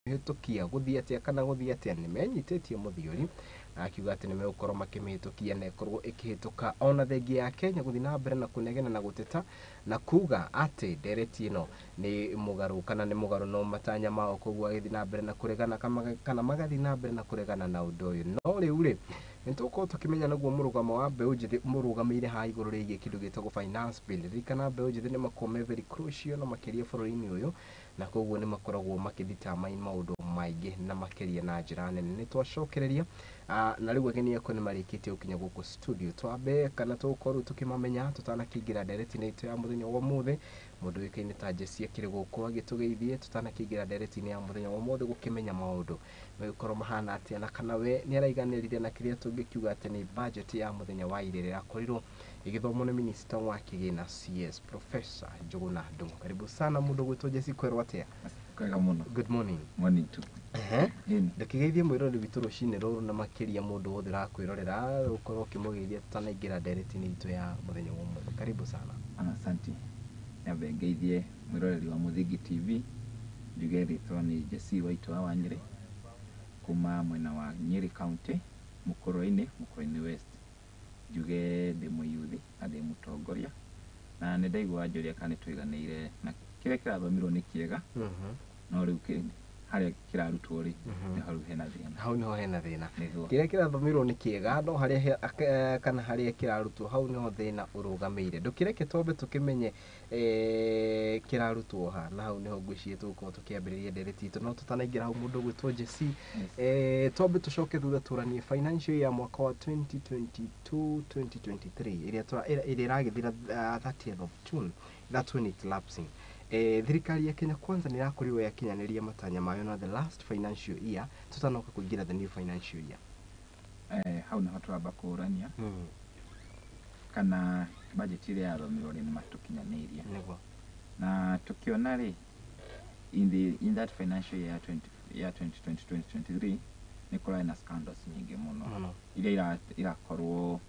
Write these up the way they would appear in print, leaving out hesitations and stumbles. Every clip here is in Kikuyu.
Kũmĩhĩtũkia gũthiĩ atĩa kana gũthiĩ atĩa? Nĩ menyitĩtie mũthiori na akiuga atĩ nĩ megũkorwo makĩmĩhĩtũkia na ĩkorwo ĩkĩhĩtũka, ona thengia ya Kenya gũthiĩ na mbere na kũnegena na gũteta na kuga atĩ ndereti ĩno nĩ mũgarũ kana nĩ mũgarũ no matanya mao, koguo agĩthiĩ na mbere na kũregana kana magathiĩ na mbere na kũregana na ũndũ ũyũ. No rĩu rĩ, nĩ tũgũkorwo tũkĩmenya naguo mũrũgamo wa mbeũ njĩthĩ mũrũgamĩire haha igũrũ rĩgiĩ kĩndũ gĩtagwo finance bill. Ririkana, mbeũ njĩthĩ nĩ makoragwo me very crucial na makĩria bũrũri-inĩ ũyũ, na koguo nĩ makoragwo makĩdetermine maũndũ maingĩ na makĩria na njĩra nene. Nĩ twacokereria na rĩu ageni akwa nĩ marĩkĩtie gũkinya gũkũ studio. Twambe kana tũgũkorwo rĩu tũkĩmamenya tũtanakĩingĩra ndereti-inĩ itũ ya mũthenya wa ũmũthĩ. Mũndũ ũĩkaine ta Jesse akĩrĩ gũkũ agĩtũgeithie tũtanakĩingĩra ndereti-inĩ ya mũthenya wa ũmũthĩ, gũkĩmenya maũndũ megũkorwo mahana atĩa na kana we nĩ araiganĩrire na kĩrĩa tũngĩkiuga atĩ nĩ budget ya mũthenya wa ira ĩrĩa ĩrakorirwo ĩgĩthomwo nĩ Minister wa Kĩgĩna, CS Professor Njuguna Ndung'u. Karibu sana, mũndũ gwĩtwo Jesse. Kwerwo atĩa? Kwega mũno. Good morning. Morning too. Ehe. Ĩni. Ndũkĩgeithie mwĩroreri witũ rũcinĩ rũrũ na makĩria mũndũ wothe ũrakwĩrorera, ũkorwo ũkĩmũgeithia tũtanaingĩra ndereti-inĩ itũ ya mũthenya wa ũmũthĩ. Karibu sana. Asante. Nyambe ngeithie mwĩroreri wa Mũthingi TV, njuge rĩtwa nĩ Jesse Waitũ wa Nyĩrĩ, kuma mwena wa Nyĩrĩ County, Mũkũrwe-inĩ, Mũkũrwe West. Njuge ndĩ mũyuthi na ndĩ mũtongoria, na nĩ ndaigua wanjũria kana nĩ tũiganĩire na kĩrĩa kĩrathomirwo. Nĩ kĩega, no rĩu harĩa kĩrarutwo rĩ, nĩ hau hena thĩna. Hau niho hena thĩna. Nĩguo. Kĩrĩa kĩrathomirwo nĩ kĩega, no harĩa kana harĩa kĩrarutwo, hau niho thĩna ũrũgamĩire. Ndũkĩreke twambe tũkĩmenye kĩrarutwo ha, na hau niho ngwĩciria tũgũkorwo tũkĩambĩrĩria ndereti itũ. No tũtanaingĩra hau, mũndũ ũgwĩtwo Jesse, Yes. twambe tũcoke thutha tũranie financial year mwaka wa 2022 2023 ĩrĩa ĩragĩthira 30th of June, that's when it's lapsing. Thirikari ya Kenya Kwanza nĩ ĩrakorirwo yakinyanĩria matanya mayo na the last financial year tutanoka kũingĩra the new financial year? Hau nĩho tũramba kũũrania kana budget ĩrĩa yathomirwo rĩ, nĩ matũkinyanĩirie. Na tũkĩona rĩ, in that financial year 20, ya 2022 2023, nĩ kũrarĩ na scandals nyingĩ mũno mũno iria irakorwo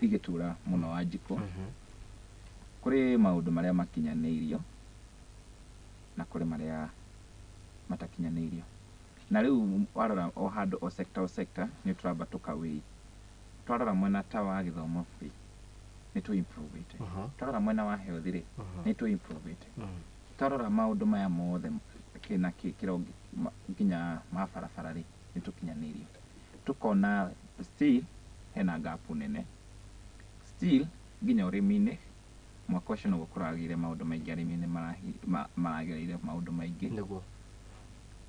igĩtura mũno Wanjikũ. Kũrĩ maũndũ marĩa makinyanĩirio na kũrĩ marĩa matakinyanĩirio, na rĩu warora o handũ, o sector, o sector, nĩ tũramba tũkawĩi. Twarora mwena ta wa gĩthomo rĩ, nĩ tũ improve-ĩte. Twarora mwena wa health rĩ, nĩ tũ improve-ĩte. Twarora maũndũ maya mothe kĩ na kĩ kĩro nginya ma barabara rĩ, nĩ tũkinyanĩirio. Tũkona still hena gap nene still nginya ũrĩmi-inĩ. Mwaka ũcio noguo kũragĩire maũndũ maingĩ, arĩmi nĩ maragereire maũndũ maingĩ.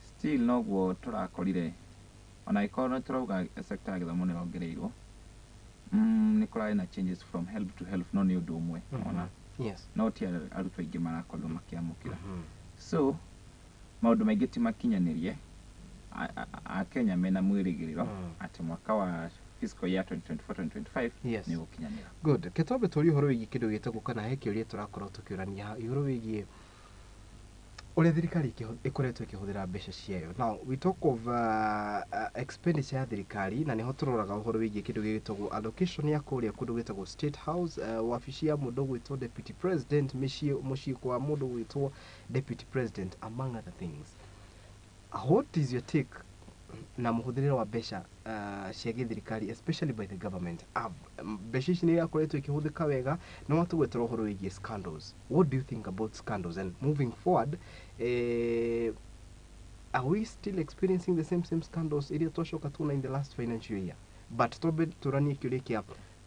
Still noguo tũrakorire, ona angĩkorwo nĩ tũrauga sector ya gĩthomo nĩ ĩrongereirwo, nĩ kũrarĩ na changes from HELB to HELB, no nĩ ũndũ ũmwe ona no ti arutwo aingĩ marakorirwo makĩamũkĩra. So maũndũ maingĩ ti makinyanĩrie. Akenya mena mwĩrĩgĩrĩro atĩ mwaka wa fiscal year 2024-2025 nĩ ũgũkinyanĩra. Good. Ke twambe tũrie ũhoro wĩgiĩ kĩndũ gĩtagwo, kana he kĩũria tũrakorwo tũkĩũrania haha igũrũ wĩgiĩ ũrĩa thirikari ĩkoretwo ĩkĩhũthĩra mbeca ciayo. Now we talk of expenditure ya thirikari, na nĩho tũroraga ũhoro wĩgiĩ kĩndũ gĩgĩtagwo allocation ya kũrĩa kũndũ gwĩtagwo State House, wabici ya mũndũ ũgwĩtwo Deputy President, mũciĩ kwa mũndũ ũgwĩtwo Deputy President, among other things. What is your take na mũhũthĩrĩre wa mbeca cia gĩthirikari, especially by the government? Mbeca ici nĩ irakoretwo ikĩhũthĩka wega? No watũgwetera ũhoro wĩgiĩ scandals. What do you think about scandals, and moving forward, are we still experiencing the same scandals iria twacoka tuona in the last financial year? But twambe tũranie kĩũria kĩa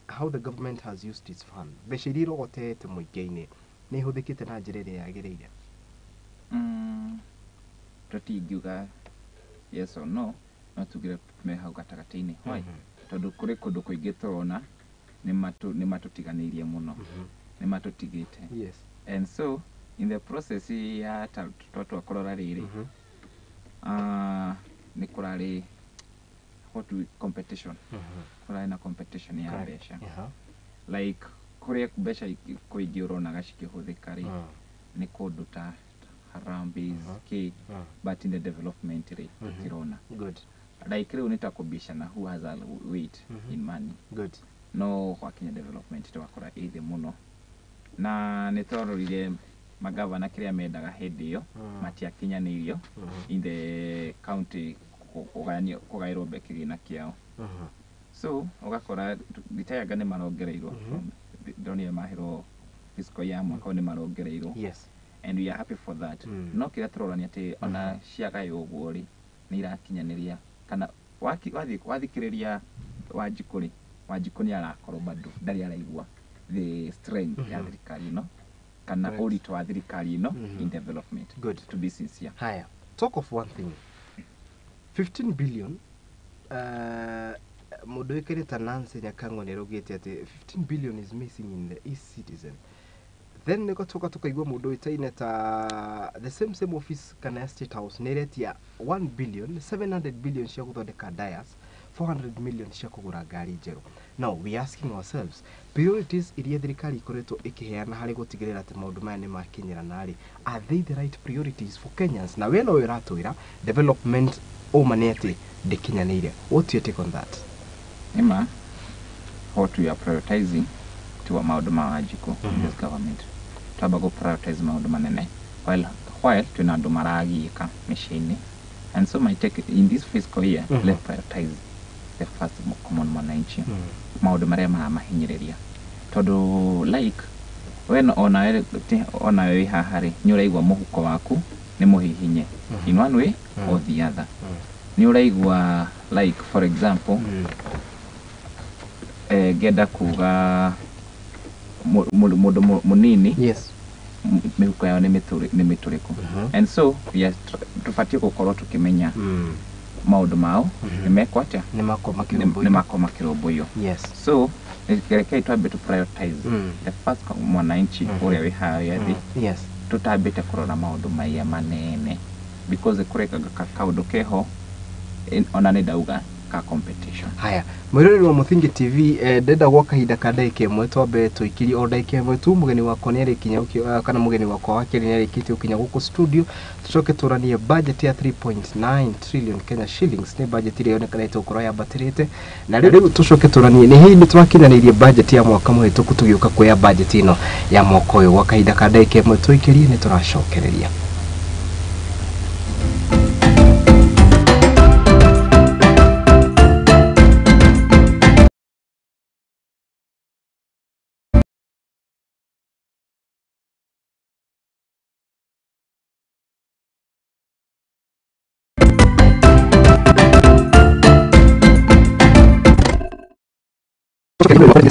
how the government has used its fund. Mbeca iria irogotete mũingĩ-inĩ nĩ ihũthĩkĩte na njĩra ĩrĩa yagĩrĩire? Tũtingiuga yes or no, no tugire me hau gatagatĩ-inĩ. Why? Tondũ kũrĩ kũndũ kũingĩ tũrona nĩ matũtiganĩirie mũno, nĩ matũtigĩte. And so in the process ya twatua kũrora rĩrĩ, nĩ kũrarĩ what we competition, kũrarĩ na competition ya mbeca. Like kũrĩa mbeca kũingĩ ũronaga cikĩhũthĩka rĩ, nĩ kũndũ ta harambees, kĩ, but in the development rĩ, tũtirona. Like rĩu nĩ ta kũbicana who has a weight in money. No gwakinya development twakora ĩ thĩ mũno, na nĩ twarorire Magavana kĩrĩa mendaga hĩndĩ ĩyo matiakinyanĩirio in the county kũgayanio kũgaĩrwo kĩgĩna kĩao. So ũgakora retired nĩ marongereirwo. Ndonire mahĩrwo fiscal ya mwaka ũyũ nĩ marongereirwo and we are happy for that. No kĩrĩa tũrorania atĩ ona ciagaywo ũguo rĩ, nĩ irakinyanĩria kana wathikĩrĩria Wanjikũ rĩ, Wanjikũ nĩ arakorwo bado ndarĩ araigua the strength ya thirikari ĩno kana ũritũ wa thirikari ĩno in development, to be sincere. Haya, talk of one thing, 15 billion, mũndũ wĩkaine ta Nancy Nyakango nĩ araugĩte atĩ 15 billion is missing in the e-citizen. Then nĩko tũka tũkaigua mũndũ wĩtaine ta the same same office kana ya State House nĩ ĩretia 1 billion 700 billion cia gũthondeka dais, 400 million cia kũgũra ngari njerũ. Now we are asking ourselves, priorities iria thirikari ikoretwo ĩkĩheana harĩ gũtigĩrĩra atĩ maũndũ maya nĩ makinyĩrana rĩ, are they the right priorities for Kenyans? Na we no ũratwĩra development ũma nĩ atĩ ndĩkinyanĩire. What's your take on that? Nĩma what we are prioritizing tiwa maũndũ ma Wanjikũ in this government. Twamba gũ prioritize maũndũ manene while twĩna andũ maragiĩka mĩciĩ-inĩ. And so my take in this fiscal year, let's prioritize the first common mwananchi, maũndũ marĩa maramahinyĩrĩria, tondũ like we onawe onawe wĩ haha rĩ, nĩ ũraigua mũhuko waku nĩ mũhihinye in one way or the other. Nĩ ũraigua, like for example, ngenda kuga mũndũ mũnini mĩhuko yao nĩ mĩtũrĩku. And so we are tũbatiĩ gũkorwo tũkĩmenya maũndũ mao nĩ mekwo atĩa, nĩ makorwo nĩ makĩrũmbũiyo. Makorwo makĩrũmbũiyo. So rekei twambe tũ prioritize the first mwananchi ũrĩa wĩ harĩa thĩ, tũtambĩte kũrora maũndũ maya manene, because kũrĩ kaũndũ keho ona nĩ ndauga ka competition. Haya, mwĩroreri wa Mũthingi TV, ndenda gwa kahinda ka ndagĩka ĩmwe twambe tũikirie o ndagĩka ĩmwe tu. Mũgeni wakwa nĩ arĩkinya kana mũgeni wakwa wa kerĩ nĩ arĩkĩtie gũkinya gũkũ studio. Tũcoke tũranie budget ya 3.9 trillion Kenya shillings, nĩ budget ĩrĩa yonekanĩte gũkorwo yambatĩrĩte. Na rĩu tũcoke tũranie nĩ hihi nĩ twakinyanĩirie budget ya mwaka mũhĩtũku tũgĩũka kuoya budget ĩno ya mwaka ũyũ. Gwa kahinda ka ndagĩka ĩmwe tũikirie, nĩ tũracokereria.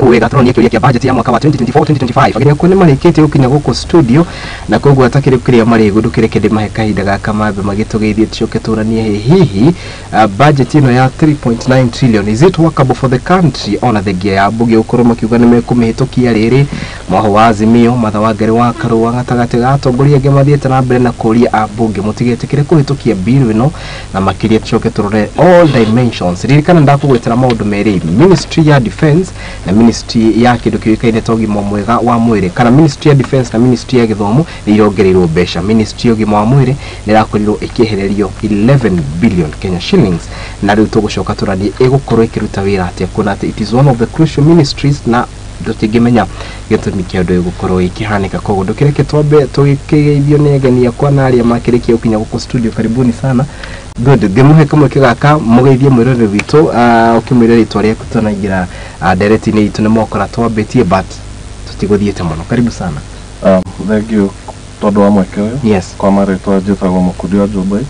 Wega, tũronia kĩũria kĩa budget ya mwaka wa 2024 2025. Ageni akwa nĩ marĩkĩtie gũkinya gũkũ studio, na koguo atakĩrĩ kĩrĩa marĩgu ndũkĩreke ndĩmahe kahinda gaka mambe magĩtũgeithie, tũcoke tũranie hihi budget ĩno ya 3.9 trillion, is it workable for the country? Ona thengia ya mbunge gũkorwo makiuga nĩ mekũmĩhĩtũkia rĩrĩ mwaho wa Azimio, Martha Wangari wa Karua gatagatĩ ga atongoria angĩ mathiĩte na mbere na kũria ambunge mũtigetĩkĩre kũhĩtũkia bill ĩno, na makĩria tũcoke tũrore all dimensions. Ririkana ndakũgwetera maũndũ merĩ, ministry ya defense na ministry ya kĩndũ kĩũĩkaine ta ũgima mwega wa mwĩrĩ, kana ministry ya defense na ministry ya gĩthomo nĩ irongereirwo mbeca. Ministry ya ũgima wa mwĩrĩ nĩ ĩrakorirwo ĩkĩehererio 11 billion Kenya shillings, na rĩu tũgũcoka tũranie ĩgũkorwo ĩkĩruta wĩra atĩa, kuona atĩ it is one of the crucial ministries na tũtingĩmenya gĩtũmi kĩa ũndũ ũyũ gũkorwo ĩkĩhanĩka. Koguo ndũkĩreke twambe tũgĩkĩgeithio nĩ ageni akwa na arĩa makĩrĩkia gũkinya gũkũ studio. Karibuni sana. Good, ngĩmũhe kamweke gaka mũgeithie mwĩroreri witũ, ũkĩmwĩre rĩtwa rĩaku tũnaingĩra ndereti-inĩ itũ. Nĩ mwakora twambĩtie but tũtigũthiĩte mũno. Karibu sana. Thank you tondũ wa mweke ũyũ. Kwa marĩtwa njĩtagwo Mũkundi wa Njũmbai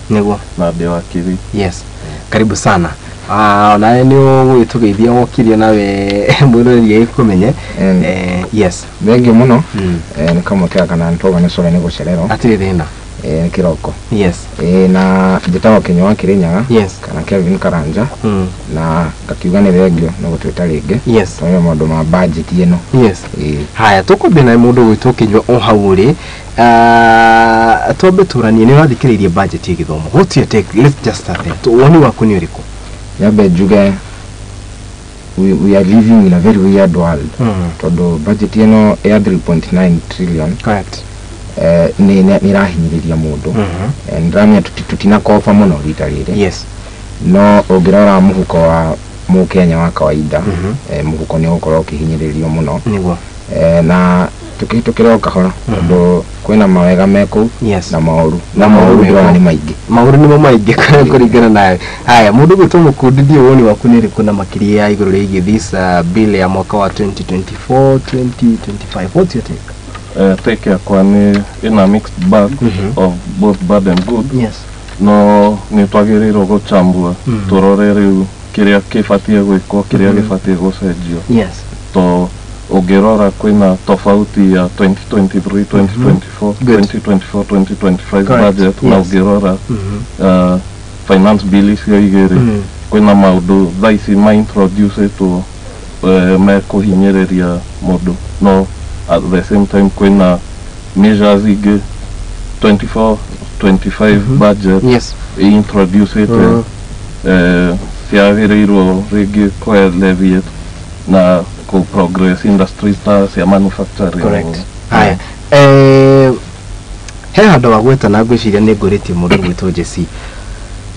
na ndĩ wakiri. Yes, karibu sana. Nawe nĩ ũgũgĩtũgeithia wokirie nawe mwĩroreri agĩkũmenye. Yes. Thengiũ mũno. Nĩ kamweke gaka na nĩtwauga nĩ core nĩ gũcererwo. Hatirĩ thĩna. Nĩ kĩroko. Yes. Na njĩtagwo Kĩnyua wa Kĩrĩnyaga kana Kevin Karanja, na ngakiuga nĩ thengio nĩ gũtwĩta rĩngĩ twaria maũndũ ma budget ĩno. Haya, tũkwambia na mũndũ ũgwĩtwo Kĩnyua o hau ũrĩ. Twambe tũranie, nĩ ũrathikĩrĩirie budget ya gĩthomo. What's your take? Let's just start there. Woni waku nĩ ũrĩkũ? Nyambe njuge we are living in a very weird world, tondũ budget ĩno ya 3.9 trillion nĩ ĩrahinyĩrĩria mũndũ. Nĩndĩramenya tutinakoba mũno rita rĩrĩ, no ũngĩrora mũhuko wa mũkenya wa kawaida, mũhuko nĩ ũgũkorwo ũkĩhinyĩrĩrio mũno. Na Tukĩhĩtũkĩra o kahora tondũ kwĩna mawega me kũu na maũru, na maũru ndĩrona nĩ maingĩ. Maũru nĩmo maingĩ kũringana nawe. Haya, mũndũ gwĩtwo Mũkundi, ndiũ woni waku nĩ ũrĩkũ na makĩria ya igũrũ rĩgiĩ this bill ya mwaka wa 2024 2025? What's your take? Take yakwa nĩ in a mixed bag of both bad and good. Yes. No nĩ twagĩrĩirwo gũchambua tũrore rĩu kĩrĩa kĩbatiĩ gwĩkwo, kĩrĩa gĩbatiĩ gũcenjio. Yes. To ũngĩrora kwĩna tofauti ya 2023 2024 2024 2025 budget, na ũngĩrora finance bill icio igĩrĩ, kwĩna maũndũ thaa ici ma-introducĩtwo mekũhinyĩrĩria mũndũ, no at the same time kwĩna measures ingĩ 24 25 budget introducĩte ciagĩrĩirwo rĩngĩ kũ-alleviate na ku progress industries ta cia manufacturing. Correct. Haya, he handũ wa gweta na ngwĩciria nĩ ngũrĩtie mũndũ gwĩtwo Jesse.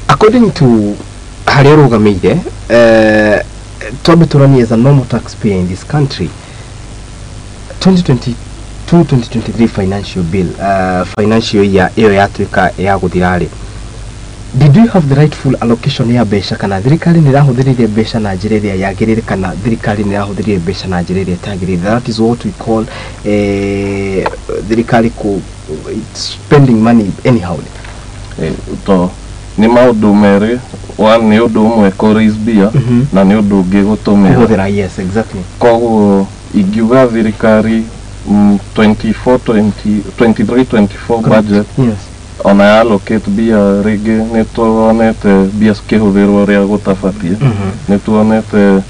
According to harĩa ũrũgamĩire, twambe tũranie as a normal taxpayer in this country, 2022 2023 financial bill, financial year ĩyo yatuĩka ya gũthira-rĩ, did you have the rightful allocation ya mbeca, kana thirikari nĩ ĩrahũthĩrire mbeca na njĩra ĩrĩa yagĩrĩire, kana thirikari nĩ ĩrahũthĩrire mbeca na njĩra ĩrĩa ĩtagĩrĩire? That is what we call thirikari ku spending money anyhow. To nĩ maũndũ merĩ, one nĩ ũndũ ũmwe kũ raise mbia na nĩ ũndũ ũngĩ gũtũmĩra. Kũhũthĩra, yes, exactly. Koguo ingiuga thirikari 24 23 24 budget, yes, ona ya allocate mbia rĩngĩ nĩ tuonete mbia cikĩhũthĩrwo ũrĩa gũtabatiĩ, nĩ tuonete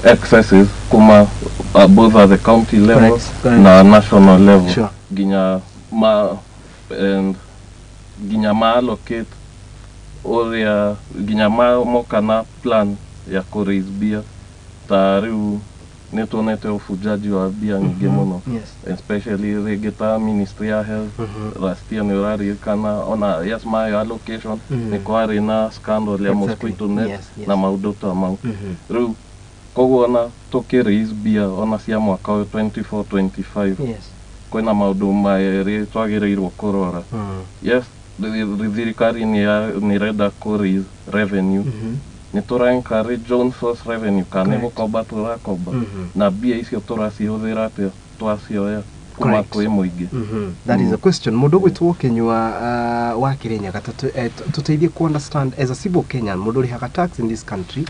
excesses kuma both at the county level na national level. Sure. Nginya ma and nginya ma allocate ũrĩa nginya ma moka na plan ya kũ raise mbia, ta rĩu nĩ tuonete ũbunjaji wa mbia nyingĩ mũno, especially rĩngĩ ta ministry ya health. Last year nĩ ũraririkana ona yes mayo allocation nĩ kwarĩ na scandal ya mosquito net na maũndũ ta mau. Rĩu koguo ona tũkĩ raise mbia ona cia mwaka ũyũ 24 25, kwĩna maũndũ merĩ twagĩrĩirwo kũrora. Yes, thirikari nĩ ĩrenda kũ raise revenue, nĩ tũra encourage own source revenue kana nĩ gũkomba tũrakomba, na mbia icio tũracihũthĩra atĩa twacioya kuma kwĩ mũingĩ? That is a question. Mũndũ ũgwĩtwo Kinyua wa Kĩrĩnyaga, tũteithie ku understand as a civil Kenyan, mũndũ ũrĩhaga tax in this country,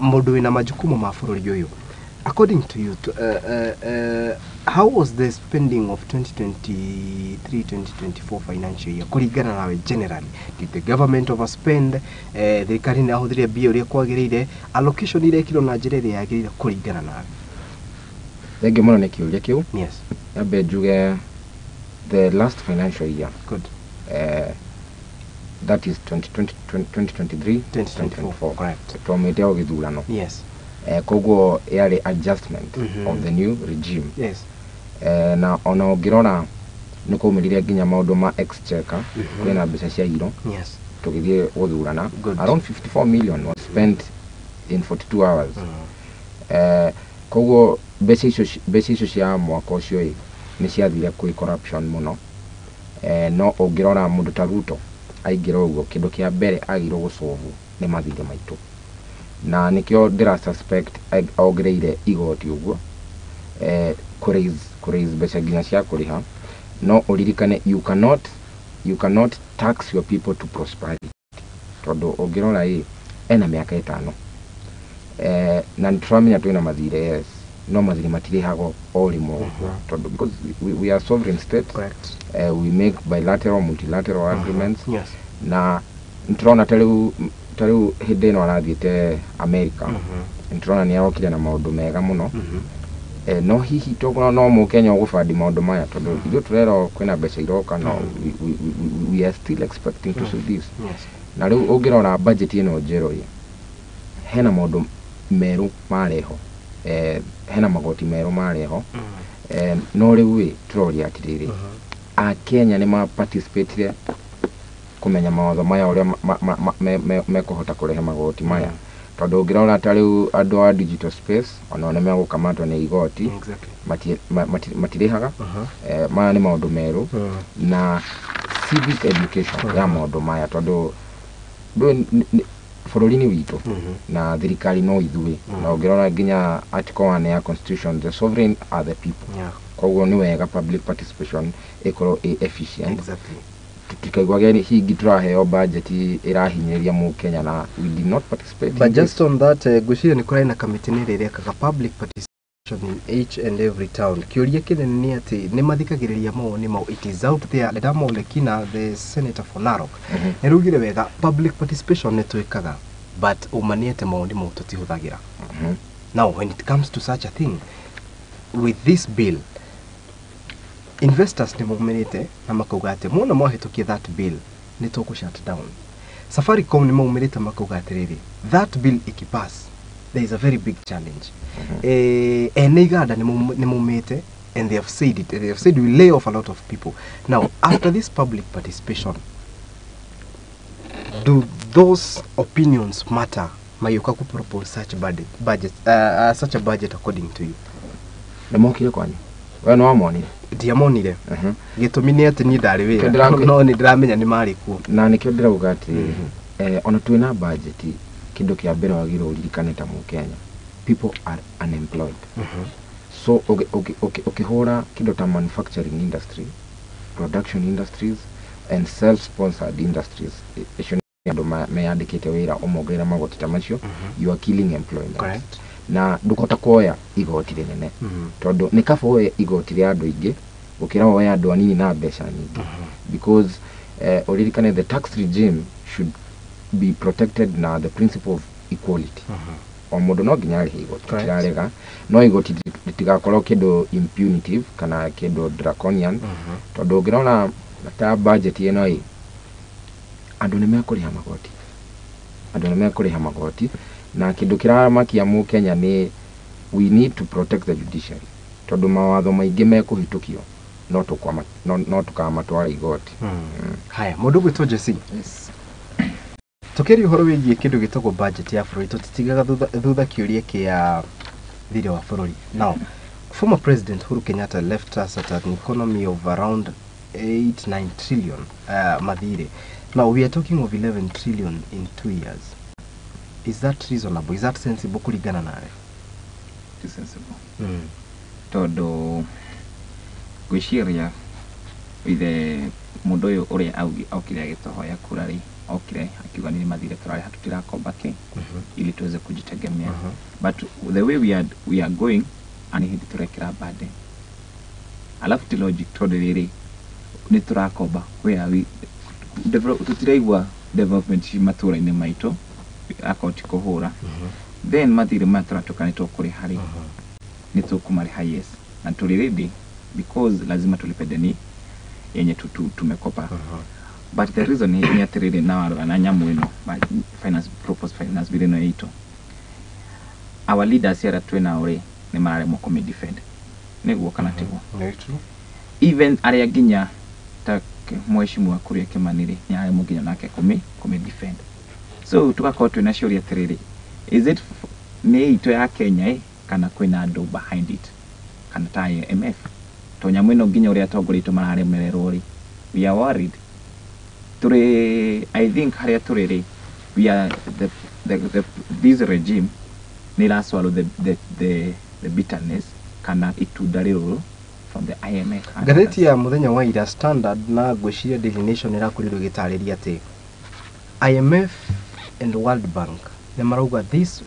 mũndũ wĩna majukumu ma bũrũri ũyũ, according to you, how was the spending of 2023-2024 financial year kũringana nawe generally? Did the government overspend? Thirikari nĩ yahũthĩrire mbia ũrĩa kwagĩrĩire? Allocation irekirwo na njĩra ĩrĩa yagĩrĩire kũringana nawe? Thengiũ mũno nĩ kĩũria kĩu. Yes. Nyambe njuge the last financial year, Good. That is 2023 2024. Correct. Twaumĩte o gĩthurano. Yes. Koguo yarĩ adjustment of the new regime. Yes. Na ona ũngĩrora nĩ kwaumĩrire nginya maũndũ ma exchequer, kwĩna mbeca cia iro. Yes. Tũgĩthiĩ gũthurana. Good. Around 54 million was spent in 42 hours. Koguo mbeca icio cia mwaka ũcio ĩ nĩ ciathire kwĩ corruption mũno. No ũngĩrora mũndũ ta Ruto aingĩra ũguo, kĩndũ kĩa mbere agĩrĩirwo gũcovu nĩ mathirĩ maitũ, na nĩkĩo ndĩra suspect ongereire igoti ũguo, kũ raise mbeca nginya cia kũrĩha. No ũririkane you cannot tax your people to prosperity, tondũ ũngĩrora ĩ ena mĩaka 5, na nĩtũramenya twĩna mathirĩ, yes, no mathirĩ matirĩhagwo o rĩmwe ũguo, tondũ because we are sovereign state. Correct. We make bilateral, multilateral agreements. Yes. Na nĩtũrona ta rĩu hĩndĩ ĩno arathiĩte America, nĩtũrona nĩ arokire na maũndũ mega mũno. No hihi tũkorwo no mũkenya ũgũbandi maũndũ maya, tondũ ithuĩ tũrerwo kwĩna mbeca iroka, no we are still expecting to see this. Yes. Na rĩu ũngĩrora budget ĩno njerũ ĩ, hena maũndũ merũ mareho, hena magoti merũ mareho, no rĩu ĩ tũroria atĩrĩrĩ, Akenya nĩ ma participate kũmenya mawatho maya ũrĩa mekũhota kũrehe magoti maya, Tondũ ũngĩrora ta rĩu andũ a digital space onao nĩ megũkamatwo nĩ igoti. Matirĩhaga. Maya nĩ maũndũ merũ na civic education ya maũndũ maya tondũ bũrũri-inĩ witũ na thirikari no ithuĩ na ũngĩrora nginya article 1 ya constitution, the sovereign are the people. Koguo nĩ wega public participation ĩkorwo ĩ efficient. Tutikaiguage hingi tũraheo budget ĩrahinyĩrĩria mũkenya na we did not participate. But just on that, ngwĩciria nĩ kũrarĩ na kamĩtĩ nĩ ĩrĩa ĩrekaga public participation in each and every town. Kĩũria kĩnene nĩ atĩ nĩ mathikagĩrĩria mawoni mau. It is out there. Ledama Olekina, the senator for Narok, nĩ raugire wega public participation nĩ twĩkaga, but ũma nĩ atĩ mawoni mau tũtihũthagĩra. Now when it comes to such a thing with this bill, investors nĩ maumĩrĩte na makauga atĩ muona mwahĩtũkia that bill nĩ tũkũ shut down. Safaricom nĩ maumĩrĩte makauga atĩrĩrĩ, that bill ikipass there is a very big challenge. Ene iganda nĩ maumĩte and they have said it, they have said we lay off a lot of people. Now after this public participation, do those opinions matter magĩũka ku propose such budget, such a budget according to you? Nĩ mokire kwanyu we nĩ wamonire? Ndiamonire. Gĩtũmi nĩ atĩ niĩ ndarĩ wĩra, no nĩ ndĩramenya nĩ marĩ kuo. Na nĩkĩo ndĩrauga atĩ ona twĩna budget, kĩndũ kĩa mbere wagĩrĩirwo ũririkane ta mũkenya, people are unemployed. So ũkĩhũra kĩndũ ta manufacturing industry, production industries and self-sponsored industries, icio nĩ andũ meyandĩkĩte wĩra ũmongerera magoti ta macio, you are killing employment. Na ndũkũhota kuoya igoti rĩnene tondũ nĩ kaba woye igoti rĩa andũ aingĩ gũkĩra woye andũ anini na mbeca nyingĩ, because ũririkane the tax regime should be protected na the principle of equality. O mũndũ no nginya arĩhe igoti, tũtirarega, no igoti rĩtigakorwo kĩndũ impunitive kana kĩndũ draconian, tondũ ũngĩrora ta budget ĩno ĩ, andũ nĩ mekũrĩha magoti, andũ nĩ mekũrĩha magoti, na kĩndũ kĩramakia mũkenya nĩ we need to protect the judiciary, tondũ mawatho maingĩ mekũhĩtũkio no tũkamatwara igoti. Haya, mũndũ ũgwĩtwo Jesse. Yes. Tũkĩaria ũhoro wĩgiĩ kĩndũ gĩtagwo budget ya bũrũri, tũtitigaga thutha kĩũria kĩa thirĩ wa bũrũri. Now, former President Uhuru Kenyatta left us at an economy of around 8-9 trillion mathirĩ. Now we are talking of 11 trillion in 2 years. Is that reasonable? Is that sensible kũringana nawe? It is sensible. Tondũ ngwĩciria ithe mũndũ ũyũ ũrĩa okire agĩtũhoya kura rĩ, okire akiuga nĩ mathirĩ tũrarĩha tũtirakomba kĩ ili tuweze kujitegemea. But the way we are going, ani hĩndĩ tũrekĩra bande alafu ti logic tondũ rĩrĩ nĩ tũrakomba where are we tũtiraigua development matũra-inĩ maitũ akorwo ti kũhũra. Then mathirĩ maya tũratuĩka nĩ tũkũrĩha rĩ, nĩ tũkũmarĩha, yes, na tũrĩ ready because lazima tulipe deni yenye tumekopa. But the reason ni atĩrĩrĩ, na warora na nyamũ ĩno finance proposed finance bill ĩno itũ, our leaders arĩa twĩnao rĩ nĩ mararemwo kũmĩ defend, nĩguo kana tiguo? Even arĩa nginya ta mheshimiwa Kuria Kimani rĩ nĩ araremwo nginya nake kũmĩ defend. So tugakorwo twĩna ciũria atĩrĩrĩ, is it nĩ itũ ya Kenya kana kwĩna andũ behind it kana ta IMF? To nyamũ ĩno nginya ũrĩa atongoria aitũ mararemererwo rĩ, we are worried. Tũrĩ, I think harĩa tũrĩ rĩ, we are the this regime nĩ ĩra swallow the bitterness kana itunda rĩrũrũ from the IMF. Ngathĩti ya mũthenya wa ira Standard na ngwĩciria Daily Nation ĩrakorirwo ĩgĩtarĩria atĩ IMF and World Bank nĩ marauga this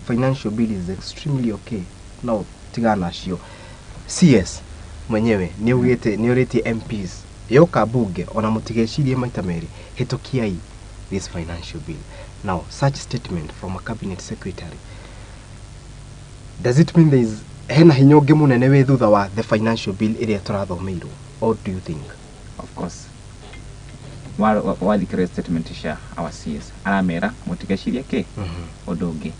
financial bill is extremely okay. No tigana nacio. CS mwenyewe nĩ augĩte nĩ orĩtie MPs yoka bunge ona mũtigecirie maita merĩ, hĩtũkiai this financial bill. Now such statement from a cabinet secretary, does it mean there is hena hinya ũngĩ mũnene wĩ thutha wa the financial bill ĩrĩa tũrathomeirwo, or do you think? Of course wathikĩrĩria statement cia our CS aramera mũtigecirie kĩ ũndũ ũngĩ,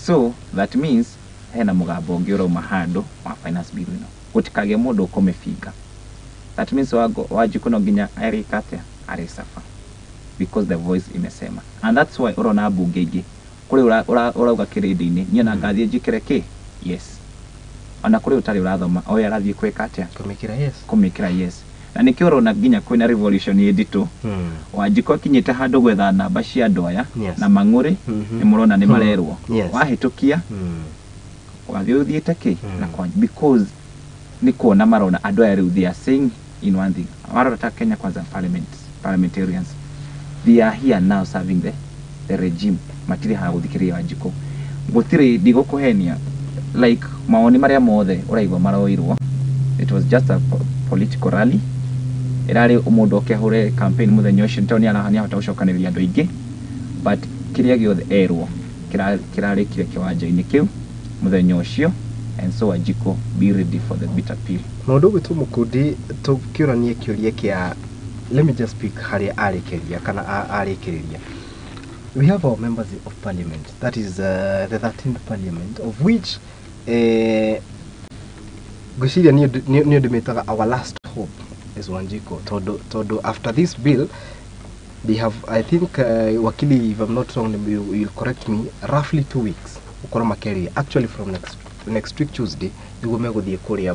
so that means hena mũgambo ũngĩ ũrauma handũ wa finance bill ĩno, gũtikagĩe mũndũ ũkũmĩbinga. That means Wanjikũ no nginya arĩka atĩa, arĩcafa, because the voice imesema, and that's why ũrona mbunge ingĩ Kũrĩ ũrauga kĩrĩndĩ-inĩ niĩ na ngathiĩ njĩkĩre kĩ yes, ona kũrĩ ũtarĩ ũrathoma oye arathiĩ kwĩka atĩa? Kũmĩkĩra yes. Kũmĩkĩra yes. Na nĩkĩo ũrona nginya kwĩna revolution ĩ nditũ. Wanjikũ akinyĩte handũ gwetha namba cia andũ aya na mang'ũrĩ nĩ mũrona nĩ marerwo wahĩtũkia wathiĩ ũthiĩte kĩ na kwa, because nĩ kuona marona andũ aya rĩu they are saying in one thing. Warora ta Kenya Kwanza parliamentarians, they are here now serving the regime. Matirĩ haha gũthikĩrĩria Wanjikũ, gũtirĩ, ndigũkũhenia, like mawoni marĩa mothe ũraigua maroirwo, it was just a political rally. Ĩrarĩ mũndũ oke ahũre campaign mũthenya ũcio tondũ nĩahota gũcokanĩrĩria andũ aingĩ, but kĩrĩa gĩothe erwo kĩrarĩkire kĩwanja-inĩ kĩu mũthenya ũcio. And so Wanjikũ, be ready for the bitter pill. Mũndũ ũgwĩtwo Mũkundi, tũkĩũranie kĩũria kĩa, let me just speak harĩa arĩkĩria kana arĩkĩrĩria. We have our members of parliament, that is the 13th parliament, of which ngwĩciria niĩ ndĩmĩtaga our last hope is Wanjikũ, tondũ after this bill they have, I think, wakili, if I'm not wrong, you will correct me, roughly 2 weeks gũkorwo makĩaria, actually from next week Tuesday nĩguo megũthiĩ kũrĩa,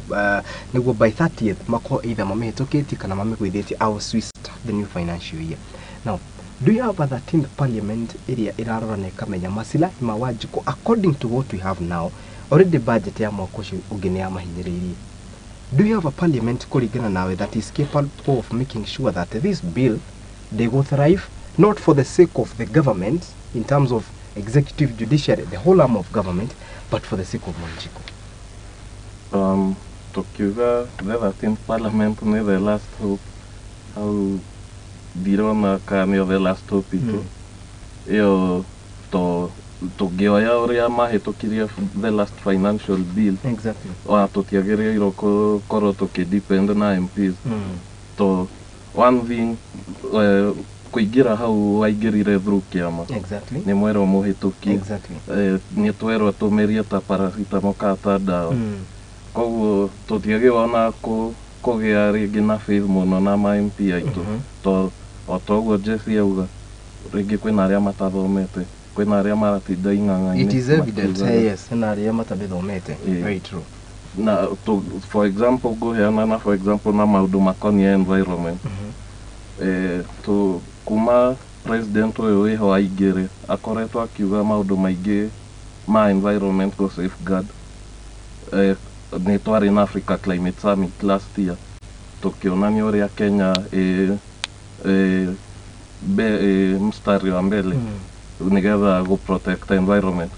nĩguo by 30th makorwo either mamĩhĩtũkĩtie kana mamĩgũithĩtie as we start the new financial year. Now, do you have a 13th parliament ĩrĩa ĩrarora na ĩkamenya masilahi ma Wanjikũ? According to what we have now already, budget ya mwaka ũcio ũngĩ nĩ yamahinyĩrĩirie. Do you have a parliament kũringana nawe that is capable of making sure that this bill they go thrive, not for the sake of the government in terms of executive, judiciary, the whole arm of government, but for the sake of Wanjikũ? Tukiuga the 13th parliament nĩ the last hope, hau ndirona kana nĩyo the last hope itũ ĩyo, to tũngĩoya ũrĩa mahĩtũkirie the last financial bill, ona tũtiagĩrĩirwo gũkorwo tũkĩdepend na MPs. To one thing, kũingĩra hau waingĩrire through kĩama, nĩ mwerwo mũhĩtũkie, nĩ twerwo tũmerie ta paracetamol kana ta ndawa. Koguo tũtiagĩrĩirwo ona kũgĩa rĩngĩ na faith mũno na ma MP aitũ, to o toguo Jesse auga, rĩngĩ kwĩna arĩa matathomete, kwĩna arĩa maratinda ing'ang'a-inĩ. It is evident, yes, na arĩa matabithomete. Very true. Na for example ngũheana na for example na maũndũ makoniĩ environment, kuma president ũyũ wĩho aingĩre akoretwo akiuga maũndũ maingĩ ma environment go safeguard. Nĩ twarĩ na Africa Climate Summit last year, tũkĩonania ũrĩa Kenya mstari wa mbele nĩgetha gũ protect environment.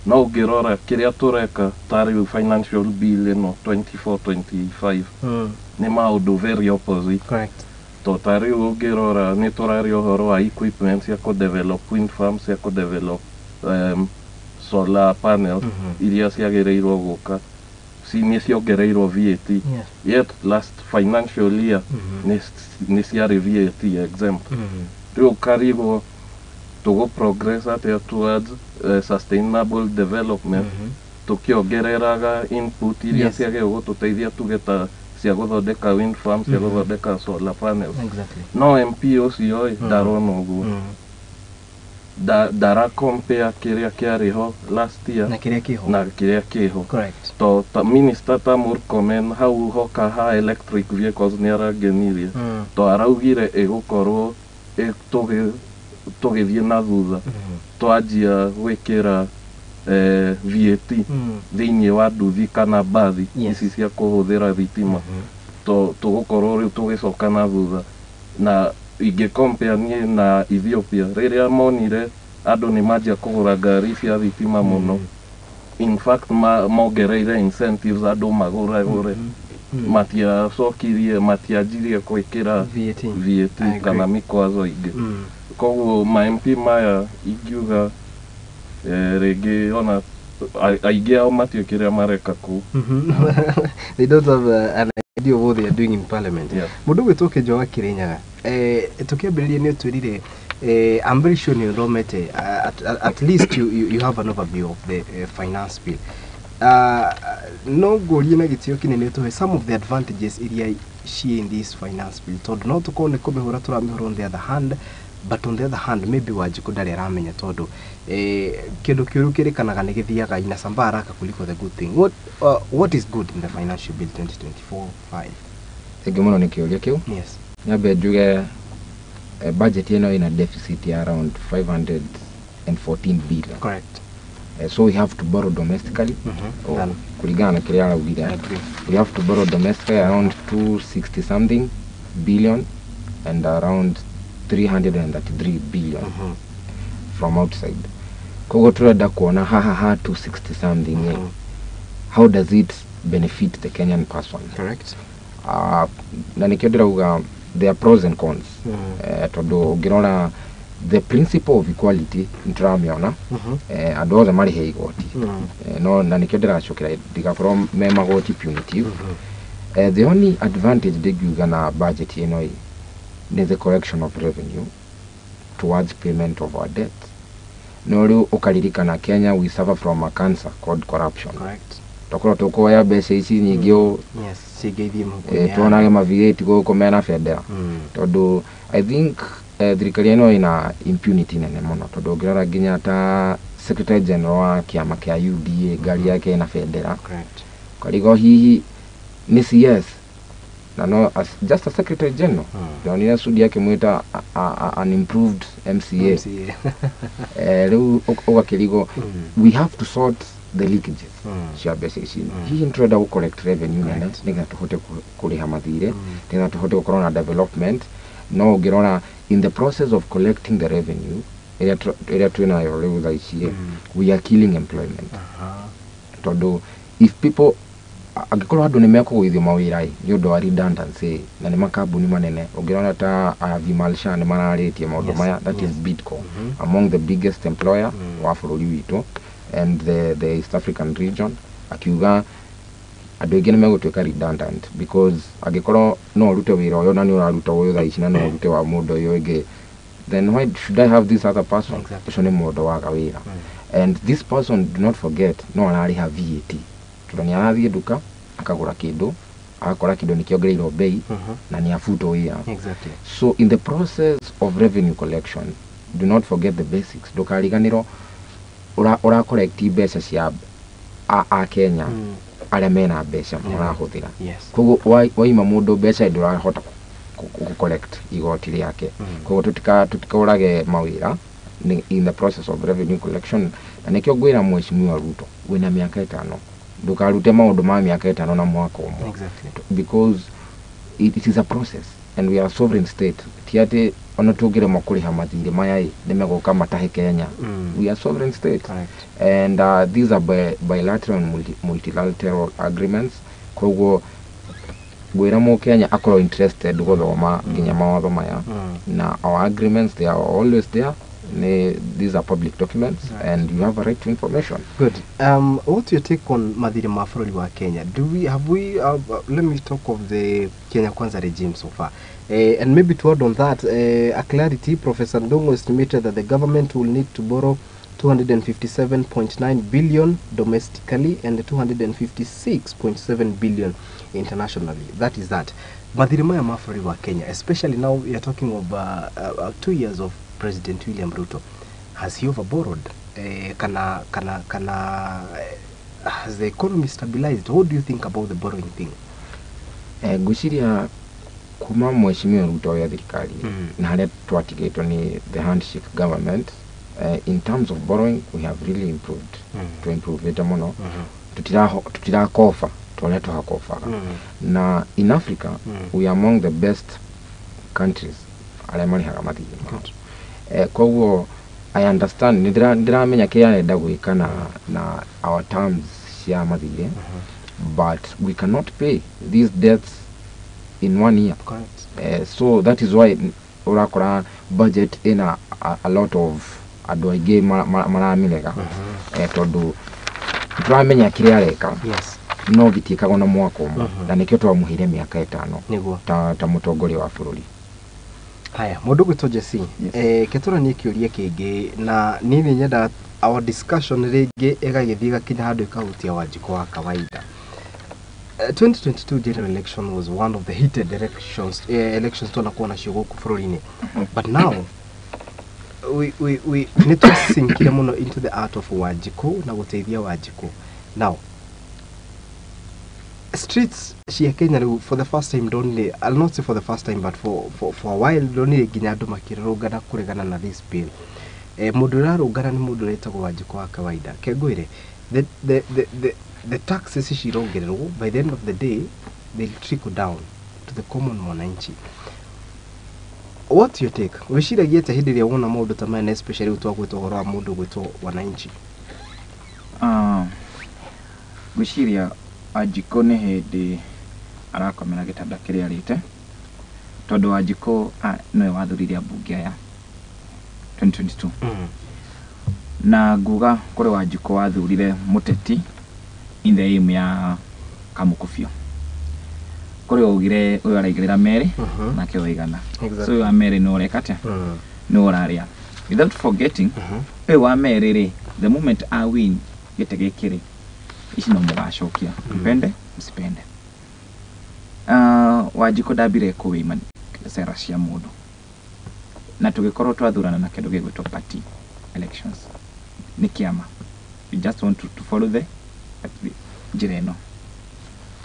No ũngĩrora kĩrĩa tũreka ta rĩu financial bill ĩno 24-25 nĩ maũndũ very opposite. To ta rĩu ũngĩrora nĩ tũraria ũhoro wa equipment cia kũ develop wind farms, cia kũ develop solar panels iria ciagĩrĩirwo gũka nĩ ciongereirwo VAT, yet last financial year nĩ ciarĩ VAT exempt. Rĩu ũkarigwo tũgũ progress atĩa towards sustainable development tũkĩongereraga input iria ciagĩrĩirwo gũtũteithia, tuge ta cia gũthondeka wind farms, cia gũthondeka solar panels. No MP ũcio ĩ ndarona ũguo, ndara compare kĩrĩa kĩarĩ ho last year na kĩrĩa kĩho, na kĩrĩa kĩho. To ta minister ta Murkomen hau hoka ha electric vehicles nĩ arangenirie, to araugire ĩgũkorwo tũgĩthiĩ na thutha twanjia gwĩkĩra VAT thĩinĩ wa nduthi kana mbathi ici cia kũhũthĩra thitima, tũgũkorwo rĩu tũgĩcoka na thutha. Na ingĩ compare niĩ na Ethiopia, rĩrĩa monire andũ nĩ manjia kũgũra ngari cia thitima mũno, in fact mongereire incentives andũ magũragũre, matiacokirie, matianjirie gwĩkĩra VAT kana mĩkwazo ingĩ. Koguo ma MP maya ingiuga rĩngĩ ona aingĩ ao matiũĩ kĩrĩa mareka kũu. They don't have an idea of what they are doing in parliament. Mũndũ ũgwĩtwo Kĩnjwa wa Kĩrĩnyaga, tũkĩambĩrĩria nĩ ũtwĩrire, I'm very sure nĩ ũthomete, at least you have an overview of the finance bill. No ngũrie na gĩtĩo kĩnene tũhe some of the advantages iria ciĩ in this finance bill, tondũ no tũkorwo nĩ kũmĩhũra tũramĩhũra, on the other hand But on the other hand, maybe Wanjikũ ndarĩ aramenya tondũ kĩndũ kĩũru kĩrĩkanaga nĩ gĩthiaga inasambaa haraka kuliko the good thing. What is good in the financial bill 2024-5? Thengiũ mũno nĩ kĩũria kĩu. Yes. Nyambe njuge budget ĩno ĩna deficit ya around 514 billion. Correct. So we have to borrow domestically. Oh, kũringana na kĩrĩa araugire, I agree. We have to borrow domestically around 260 something billion and around 333 billion from outside. Koguo turenda kuona haha ha 260 something, how does it benefit the Kenyan person? Correct. Na nikio ndĩrauga there are pros and cons. Tondũ ũngĩrora the principle of equality nĩtũramĩona, andũ othe marĩhe igoti. No na nikio ndĩracokera ndigakorwo me magoti punitive. The only advantage ndingiuga na budget ĩno ĩ nĩ the collection of revenue towards payment of our debt. No rĩu ũkaririkana Kenya we suffer from a cancer called corruption. Correct. Tokorwo tũkuoya mbeca ici nyingĩ ũ Yes, cingĩthiĩ mũhuko-inĩ ya- tuonage ma V8 gũkũ mena bendera, tondũ I think thirikari ĩno ĩna impunity nene mũno, tondũ ũngĩrora nginya ta secretary general wa kĩama kĩa UDA, ngari yake ĩna bendera. Correct. Karigo hihi nĩ CS na no as, just a secretary general. Ndonire Sudi akĩmwĩta an improved MCA. MCA. Rĩu ũgakĩrigwo, we have to sort the leakages cia mbeca ici. Hihi nĩtũrenda gũ collect revenue nene nĩgetha tũhote kũrĩha mathirĩ, nĩgetha tũhote gũkorwo na development. No ũngĩrora in the process of collecting the revenue ĩrĩa twĩnayo rĩu thaa ici, we are killing employment, tondũ if people, angĩkorwo andũ nĩ mekũgũithio mawĩra ĩ nĩ ũndũ wa redundancy, na nĩ makambuni manene, ũngĩrora ta Vimal Shah nĩ mararĩtie maũndũ maya, that is Bidco, among the biggest employer wa bũrũri witũ and the East African region, akiuga andũ aingĩ nĩ megũtuĩka redundant because angĩkorwo no ũrute wĩra ũyũ na nĩ ũraruta ũyũ thaa ici na no ũrute wa mũndũ ũyũ ũngĩ, then why should I have this other person? Exactly. Ũcio nĩ mũndũ waga wĩra. And this person, do not forget, no ararĩha VAT, tondũ nĩ arathiĩ nduka akagũra kĩndũ, agakora kĩndũ nĩ kĩongereirwo bei na nĩ abutwo wĩra. So in the process of revenue collection, do not forget the basics. Ndũkariganĩrwo ũra collect mbeca cia a Kenya arĩa mena mbeca marahũthĩra. Koguo waima mũndũ mbeca, ndũrahota kũ collect igoti rĩake. Koguo tũtikaũrage mawĩra in the process of revenue collection. Na nĩkĩo ngwĩra Mheshimiwa Ruto, wĩna mĩaka 5, ndũkarute maũndũ ma mĩaka 5 na mwaka ũmwe, because it is a process and we are a sovereign state. Ti atĩ ona tũngĩremwo kũrĩha mathirĩ maya ĩ nĩ megũka matahe Kenya. We are sovereign state. Correct. And these are bilateral and multilateral agreements. Koguo ngwĩra mũkenya akorwo interested gũthoma nginya mawatho maya na our agreements, they are always there. These are public documents. And you have a right to information. Good. What's your take on mathirĩ ma bũrũri wa Kenya? Do we have we Let me talk of the Kenya Kwanza regime so far. And maybe to add on that, a clarity, Professor Ndongo estimated that the government will need to borrow 257.9 billion domestically and 256.7 billion internationally. That is that. Mathirĩ maya ma bũrũri wa Kenya, especially now we are talking of 2 years of President William Ruto. Has he overborrowed? Kana has the economy stabilized? What do you think about the borrowing thing? Ngwĩciria kuma Mheshimiwa Ruto oya thirikari na harĩa twatigĩtwo nĩ the handshake government, in terms of borrowing we have really improved. Tũimprovĩte mũno. Tutirakoba ta ũrĩa twakobaga. Na in Africa we are among the best countries arĩa marĩhaga mathirĩ mao. Koguo I understand, nĩ ndĩramenya kĩrĩa arenda gwĩka na our terms cia mathirĩ, but we cannot pay these debts in one year. Correct. So that is why ũrakora budget ĩna a lot of andũ aingĩ maramĩrega, tondũ tũramenya kĩrĩa areka, no gĩtiĩkagwo na mwaka ũmwe, na nĩkĩo twamũheire mĩaka 5 Nĩguo. ta mũtongoria wa bũrũri. Haya, mũndũ gwĩtwo Jesse. Yes. Ketũranie kĩũria kĩngĩ, na niĩ nĩ nyendaga our discussion rĩngĩ ĩgagĩthiĩ ĩgakinya handũ ĩkahutia Wanjikũ wa kawaida. 2022 general election was one of the heated elections twanakuwa nacio gũkũ bũrũri-inĩ, but now We nĩ twasinkire mũno into the art of Wanjikũ na gũteithia Wanjikũ. Now streets cia Kenya rĩu for the first time ndonire, I'll not say for the first time, but for a while ndonire nginya andũ makĩrũrũngana kũregana na this bill. Mũndũ ũrarũngana nĩ mũndũ ũretagwo Wanjikũ wa kawaida. Kengwĩre the taxes ici irongererwo, by the end of the day they'll trickle down to the common mwananchi. What's your take? Wĩciragia atĩa hĩndĩ ĩrĩa wona maũndũ ta maya, na especially rĩu twagwĩta ũhoro wa mũndũ gwĩtwo wananchi? Ngwĩciria Wanjikũ nĩ hĩndĩ arakomera gĩtanda kĩrĩa arĩte, tondũ Wanjikũ nĩwe wathurire ambunge aya 2022. Na nguga kũrĩ Wanjikũ wathurire mũteti in the aim ya kamũkũbio. Kũrĩ waugire ũyũ araigĩrĩra merĩ, nake waigana. So ũyũ wa merĩ nĩ ũreka atĩa? Nĩ ũrarĩa. Without forgetting, ũyũ wa merĩ rĩ, the moment a win gĩtĩ gĩkĩ rĩ, ici no mũgacokia, mpende msipende. Wanjikũ ndambire kũwĩima cera cia mũndũ, na tũgĩkorwo twathurana na kĩndũ gĩgwĩtwo party elections nĩ kĩama. We just want to follow the njĩra ĩno.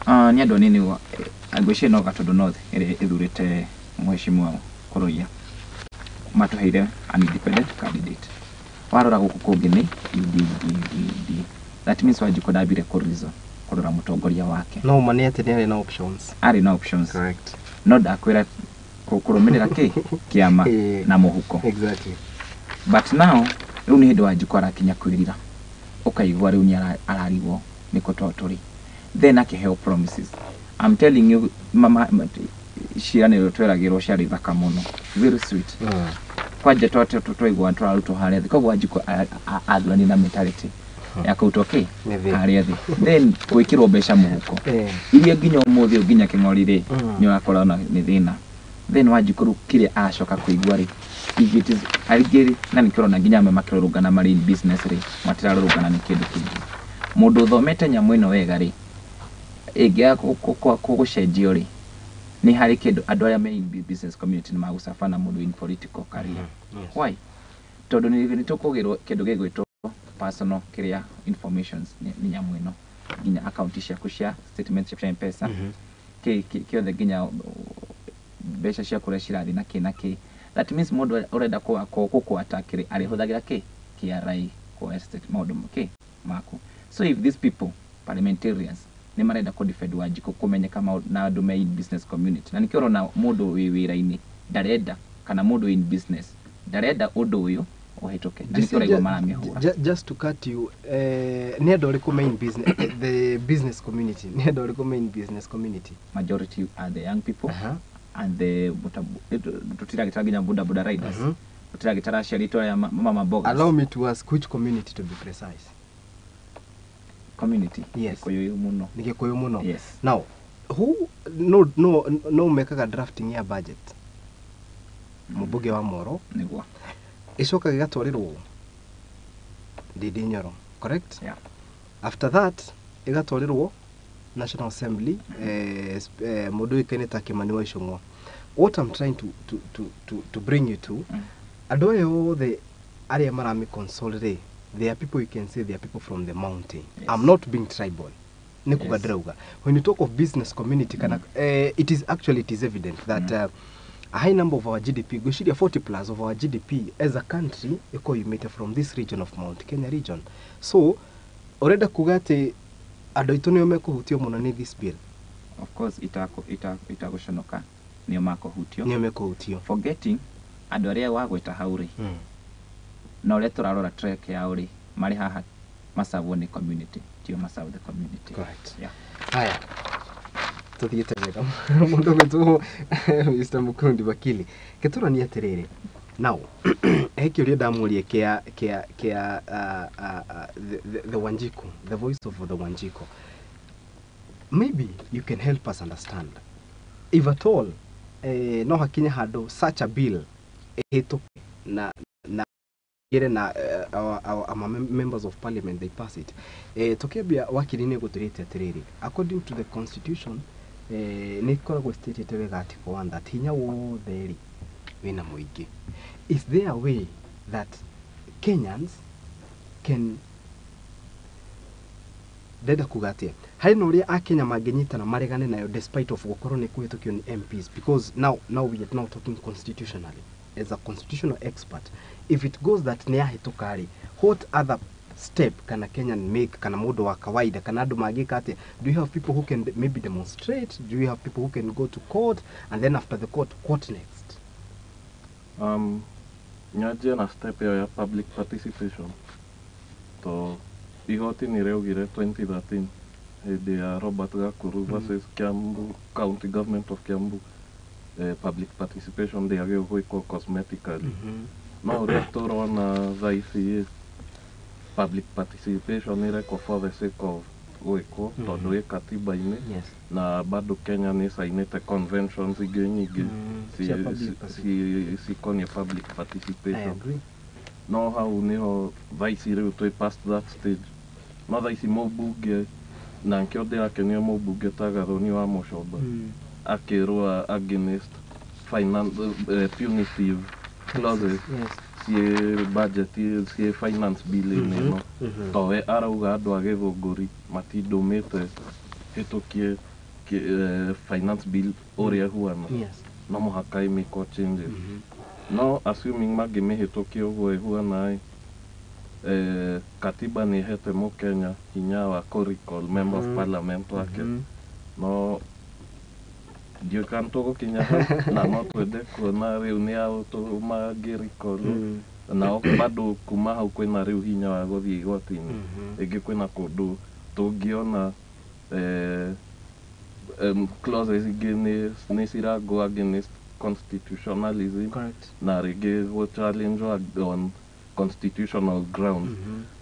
Nĩ andũ anini ngwĩciria no Gatundu North ĩrĩa ĩthurĩte mheshimiwa Kũrũiya, matũheire an independent candidate. Warora gũkũ kũngĩ nĩ UD UD UD. That means Wanjikũ ndambire kũ kũrora mũtongoria wake. No ma nĩ atĩ nĩ arĩ na options. Arĩ na options. Correct. No ndakwĩra kũrũmĩrĩra kĩ kĩama na mũhuko. Exactly. But now rĩu nĩ hĩndĩ Wanjikũ arakinya kwĩrira, ũkaigua rĩu nĩ ararigwo nĩkũ to tũrĩ. Then akĩheo promises. I'm telling you, mama, ciĩranĩro tweragĩrwo ciarĩ thaka mũno, very sweet. Kwanja twaigua tũrarutwo harĩa thĩ, koguo Wanjikũ athurani na mentality ya kũrutwo kĩ harĩa thĩ, then gwĩkĩrwo mbeca mũhuko iria nginya ũmũthĩ ũyũ nginya kĩng'ori rĩ, nĩ ũrakora ona nĩ thĩna. Then Wanjikũ rĩu kĩrĩa aracoka kũigua rĩ, if it is aingĩ rĩ, na nĩkĩo ũrona nginya amwe makĩrũrũngana marĩ in business rĩ, matirarũrũngana nĩ kĩndũ kĩngĩ. Mũndũ ũthomete nyamũ ĩno wega rĩ, ĩngĩaga gũcenjio rĩ, nĩ harĩ kĩndũ andũ arĩa me in business community nĩ magũcafa na mũndũ in political career. Why? Tondũ nĩ tũkũgĩrwo kĩndũ gĩgwĩtwo personal kĩrĩa informations nĩ nyamũ ĩno, nginya account ciaku cia statement cia M-Pesa, kĩothe, nginya mbeca ciaku ũrĩa cirathiĩ na kĩ na kĩ. That means mũndũ ũrenda gũkũ attack rĩ, arĩhũthagĩra kĩ KRA kuoya maũndũ kĩ maku. So if these people parliamentarians nĩ marenda kũ defend Wanjikũ kũmenyeka na andũ me in business community, na nĩkĩo ũrona mũndũ wĩ wĩra-inĩ ndarenda, kana mũndũ in business ndarenda ũndũ ũyũ ũhĩtũke, na nĩkĩo ũraigua maramĩhũra. Just to cut you, nĩ andũ arĩkũ main business, the business community, nĩ andũ arĩkũ main business community? Majority are the young people and the tũtiragĩtara nginya boda boda riders, tũtiragĩtara aciari arĩa mama mbogas. Allow me to ask which community to be precise? Community? Yes. Gĩkũyũ mũno. Nĩ Gĩkũyũ mũno. Yes. Now who no mekaga drafting ya budget? Mũmbunge wa Moro. Nĩguo. Ĩcokaga ĩgatwarĩrwo Ndindi Nyoro, correct? Yeah. After that ĩgatwarĩrwo National Assembly, mũndũ ũĩkaine ta Kimani wa Ichung'wa. What I'm trying to bring you to, andũ aya othe arĩa marami console rĩ, they are people, you can say they are people from the mountain. Yes. I'm not being tribal, nĩ kuga ndĩrauga when you talk of business community kana, it is actually, it is evident that a high number of our GDP, ngwĩciria 40 plus of our GDP as a country ĩkorwo yumĩte from this region of Mount Kenya region. So ũrenda kuga atĩ andũ aitũ nĩo mekũhutio mũno nĩ this bill? Of course, itagũconoka nĩo makũhutio. Nĩo mekũhutio. Forgetting andũ arĩa wagwĩta hau rĩ, na ũrĩa tũrarora track yao rĩ, marĩ haha macabwo nĩ community, tio macabu the community. Correct. Yeah. Haya, tuthiĩte wega. Mũndũ gwĩtwo Mr. Mukundi Wakili, gĩtũranie atĩrĩrĩ, now he kĩũria ndamũria kĩa the Wanjiku, the voice of the Wanjiku. Maybe you can help us understand if at all, no hakinye handũ such a bill ĩhĩtũke na gire na our members of parliament, they pass it. Tukiambia wakiri nĩ gũtũrĩte atĩrĩrĩ, according to the constitution, nĩ ĩkoragwo statĩte wega article 1 that hinya wothe rĩ wĩna mũingĩ. Is there a way that Kenyans can ndenda kuga atia harĩ na ũrĩa akenya mangĩnyitana maregane nayo despite of gũkorwo nĩ kũhĩtũkio nĩ MPs, because now we are now talking constitutionally as a constitutional expert. If it goes that nĩ yahĩtũka rĩ, what other step kana Kenyan make, kana mũndũ wa kawaida kana andũ mangĩka atĩa? Do you have people who can maybe demonstrate? Do you have people who can go to court, and then after the court, what next? Nyanjie na step ĩyo ya public participation, to igoti nĩ rĩaugire 2013 hĩndĩ ya Robert Gakuru versus Kiambu County Government of Kiambu, public participation ndĩagĩrĩirwo gwĩkwo cosmetically. No ũrĩa tũrona thaa ici ĩ, public participation ĩrekwo for the sake of gwĩkwo tondũ ĩ katiba-inĩ. Na bado Kenya nĩ cainĩte conventions ingĩ nyingĩ Cia public cikoniĩ public I participation. agree. No hau niho thaa ici rĩu twĩ past that stage. No thaa ici mũmbunge, na nkĩo ndĩrakenio mũmbunge ta Gathoni wa Mũcomba akĩrũa against finance, punitive clauses ciĩ budget, ciĩ finance bill-inĩ ĩno, towe arauga andũ a Gĩthũngũri matindũmĩte hĩtũkie finance bill ũrĩa ĩhuana, no mũhaka ĩmĩkwo changes. No assuming mangĩmĩhĩtũkia ũguo ĩhuana ĩ, katiba nĩ ĩhete mũkenya hinya wa kũ recall member of parliament wake. No ndiũĩ kana tũgũkinya hau, na no twende kuona rĩu nĩ ao mangĩ recall. Nao bado kuma hau kwĩna rĩu hinya wa gũthiĩ igoti-inĩ. Rĩngĩ kwĩna kũndũ tũngĩona clauses ingĩ nĩ cirago against constitutionalism na rĩngĩ gũ challenge on constitutional grounds.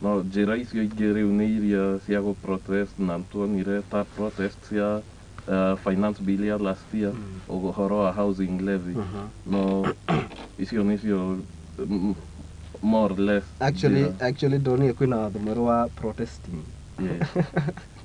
No njĩra icio ingĩ rĩu nĩ iria cia gũ protest, na tuonire ta protest cia finance bill ya last year, ũhoro wa housing levy. No icio nĩcio more or less Actually, njĩra. actually ndonire kwĩna watho mwerũ wa protesting. Yes.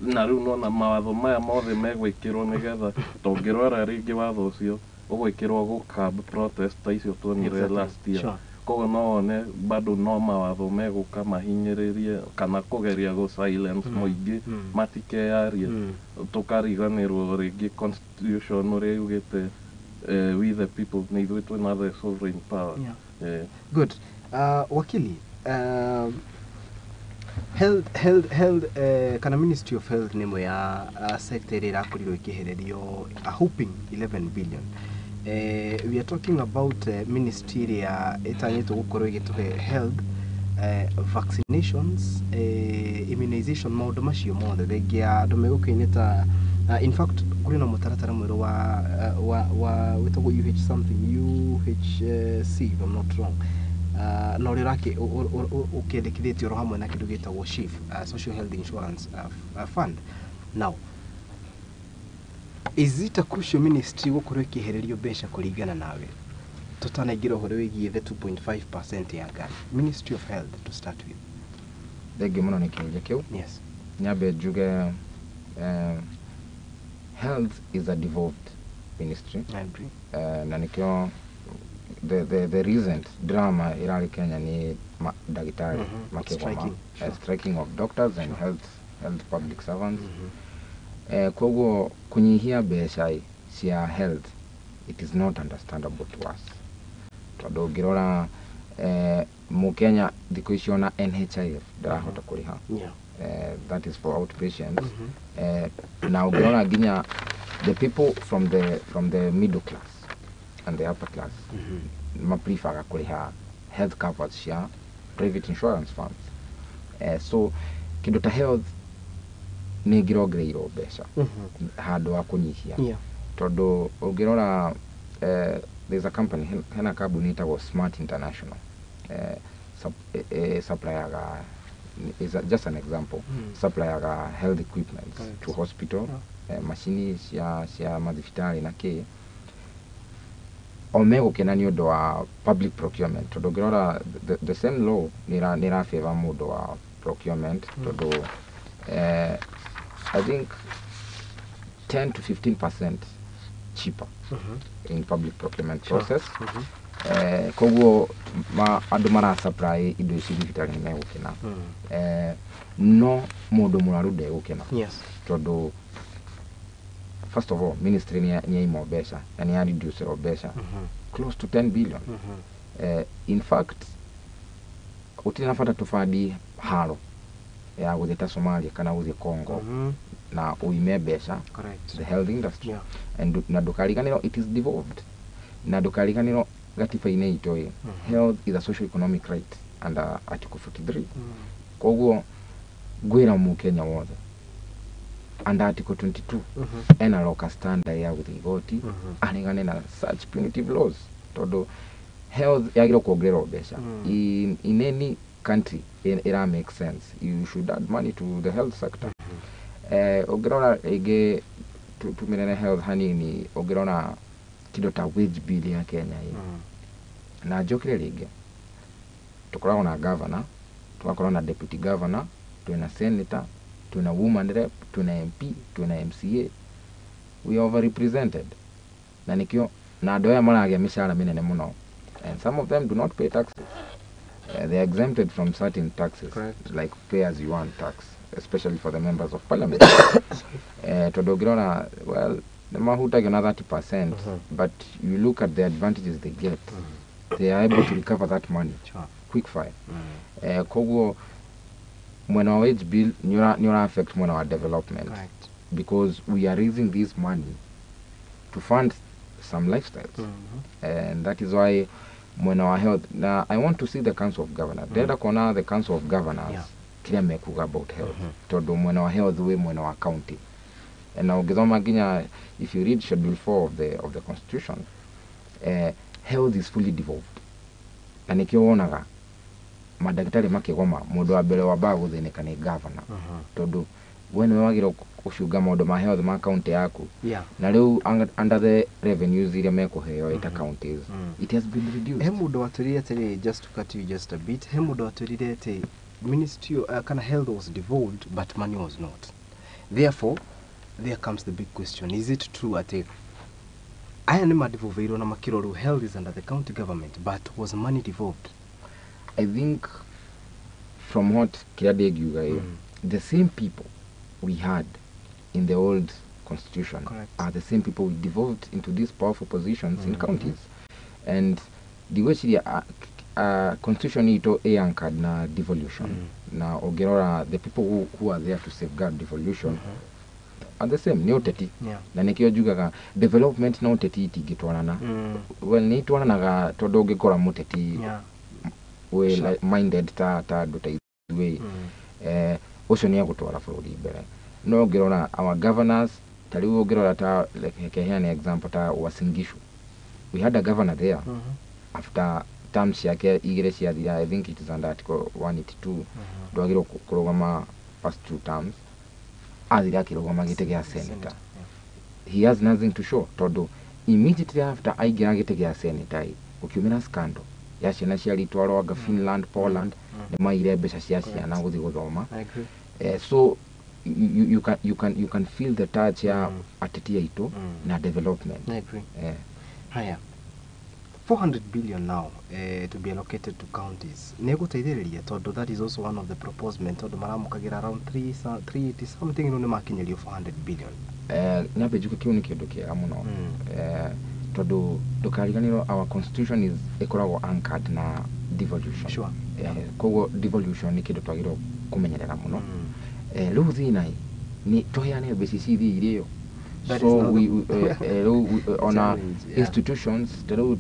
Na rĩu nona mawatho maya mothe megwĩkĩrwo nĩgetha tũngĩrora rĩngĩ watho ũcio ũgwĩkĩrwo gũ curb protest ta icio tuonire last year. Koguo no wone bado no mawatho megũka mahinyĩrĩrie kana kũgeria gũ silence mũingĩ matikeyarie. Tũkariganĩrwo rĩngĩ constitution ũrĩa yugĩte, we the people nĩ ithuĩ twĩna the sovereign power. Good. Wakili, health, kana Ministry of Health nĩ ĩmwe ya sector ĩrĩa ĩrakorirwo ĩkĩhererio a whopping 11 billion. We are talking about ministry ĩrĩa ĩtanyĩtwo gũkorwo ĩgĩtũhe health, vaccinations, immunization, maũndũ macio mothe thengia ya andũ megũkĩine ta in fact kũrĩ na mũtaratara mwerũ wa wĩtagwo UH something, UHC if I'm not wrong, na ũrĩa ũrakĩ ũkĩendekithĩtio oro hamwe na kĩndũ gĩtagwo SHIF, Social Health Insurance Fund. Now, is it a crucial ministry gũkorwo ĩkĩehererio mbeca kũringana nawe, tũtanaingĩra ũhoro wĩgiĩ the 2.5% ya ngari? Ministry of Health to start with. Thengiũ mũno nĩ kĩũria kĩu. Nyambe njuge health is a devolved ministry. I agree. Na nĩkĩo the recent drama ĩrarĩ Kenya nĩ ndagĩtarĩ makĩgoma. Striking, sure. Striking of doctors and health public servants. Koguo kũnyihia mbeca cia health, it is not understandable to us, tondũ ũngĩrora mũkenya thikũ ici ona NHIF ndarahota kũrĩha. That is for outpatients. Na ũngĩrora nginya the people from the middle class and the upper class maprefaga kũrĩha health covers cia private insurance firms. So kĩndũ ta health nĩ ĩngĩrongereirwo mbeca handũ wa kũnyihia, tondũ ũngĩrora there's a company, hena kambuni ĩtagwo Smart International, supplyaga, is a, just an example, supplyaga health equipment to hospital, macini cia mathibitarĩ na kĩ o megũkena nĩ ũndũ wa public procurement, tondũ ũngĩrora the same law nĩ ĩra favor mũndũ wa procurement, tondũ I think 10 to 15% cheaper in public procurement process. Koguo andũ mara supply indo ici thibitarĩ nĩ megũkena. No mũndũ mũrwaru ndegũkena. Yes. Tondũ first of all, ministry nĩ yaimwo mbeca na nĩ ya reducerwo mbeca close to 10 billion. In fact, gũtirĩ na bata tũbandi haro ya gũthiĩ ta Somalia kana gũthiĩ Congo na ũime mbeca Correct. the health industry. Yeah. And na ndũkariganĩrwo it is devolved, na ndũkariganĩrwo gatiba-inĩ itũ ĩ, health is a social economic right under article 43. Koguo ngwĩra mũkenya wothe under article 22 ena locus standi ya gũthiĩ igoti aregane na such punitive laws, tondũ health yagĩrĩirwo kuongererwo mbeca. In any country ira make sense, you should add money to the health sector. Ũngĩrora rĩngĩ tumĩrĩre health hanini, ũngĩrora kĩndũ ta wage bill ya Kenya ĩ, na njũkire rĩngĩ tũkoragwo na governor, tũgakorwo na deputy governor, twĩna senator, twĩna woman rep, twĩna MP, twĩna MCA. We are overrepresented, na nĩkĩo na andũ aya maragĩa mĩcara mĩnene mũno, and some of them do not pay taxes. They are exempted from certain taxes. Correct. Like pay as you earn tax, especially for the members of parliament. Tondũ ũngĩrora, well, nĩ mahutagio na 30%, but you look at the advantages they get, they are able to recover that money quick fire. Koguo mwena wa wage bill nĩ ũra affect mwena wa development. Correct. Because we are raising this money to fund some lifestyles, and that is why mwena wa health na I want to see the council of governors, ndĩrenda kuona the council of governors kĩrĩa mekuga about health, tondũ mwena wa health wĩ mwena wa county, na ũngĩthoma nginya, if you read schedule 4 of the constitution, health is fully devolved, na nĩkĩo wonaga mandagĩtarĩ makĩgoma, mũndũ wa mbere wambaga gũthĩnĩka nĩ governor, tondũ we nĩwe wagĩrĩirwo gũcunga maũndũ ma health ma county yaku. Na rĩu under the revenues iria mekũheo ita counties, it has been reduced. He mũndũ watwĩrire atĩrĩ, just to cut you just a bit, he mũndũ watwĩrire atĩ ministry kana health was devolved but money was not. Therefore there comes the big question: is it true atĩ aya nĩ madevolveirwo na makĩrwo rĩu health is under the county government, but was money devolved? I think from what kĩrĩa ndĩngiuga ĩ, the same people we had in the old constitution Correct. are the same people we devolved into these powerful positions in counties, and ndigwĩciria constitution itũ ĩ anchored na devolution, na ũngĩrora the people who are there to safeguard devolution are the same, nĩ ũteti. Na nĩkĩo njugaga development na ũteti itingĩtwarana. Well, nĩ itwaranaga tondũ ũngĩkora mũteti wĩ minded ta andũ ta ithuĩ, ũcio nĩ egũtwara bũrũri mbere. No ũngĩrora our governors, ta rĩu ũngĩrora ta, like, reke heane example ta Uasin Gishu, we had a governor there. After terms ciake igĩrĩ ciathira, I think it is under article 182, ndwagĩrĩirwo kũrũgama past two terms, athire akĩrũgama gĩtĩ gĩa senator. He has nothing to show, tondũ immediately after aingĩra gĩtĩ gĩa senator ĩ, gũkiumĩra scandal ya ciana ciaritwarwo anga Finland, Poland, nĩ maire mbeca cia ciana gũthiĩ gũthoma. I agree. So you can feel the touch ya ateti aitũ na development. I agree. Haya, 400 billion now to be allocated to counties nĩ gũteithĩrĩria, tondũ that is also one of the proposement, tondũ maramũkagĩra around 3, 380 something, rĩu nĩ makinyĩrio 400 billion. Nyambe njuge kĩu nĩ kĩndũ kĩega mũno, tondũ ndũkariganĩrwo our constitution is ĩkoragwo anchored na devolution. Koguo devolution nĩ kĩndũ twagĩrĩirwo kũmenyerera mũno. Rĩu thĩna ĩ nĩ tũheane mbeca ici ithiĩ irĩo. That So is not the rĩu ona challenge, yeah. institutions ta rĩu,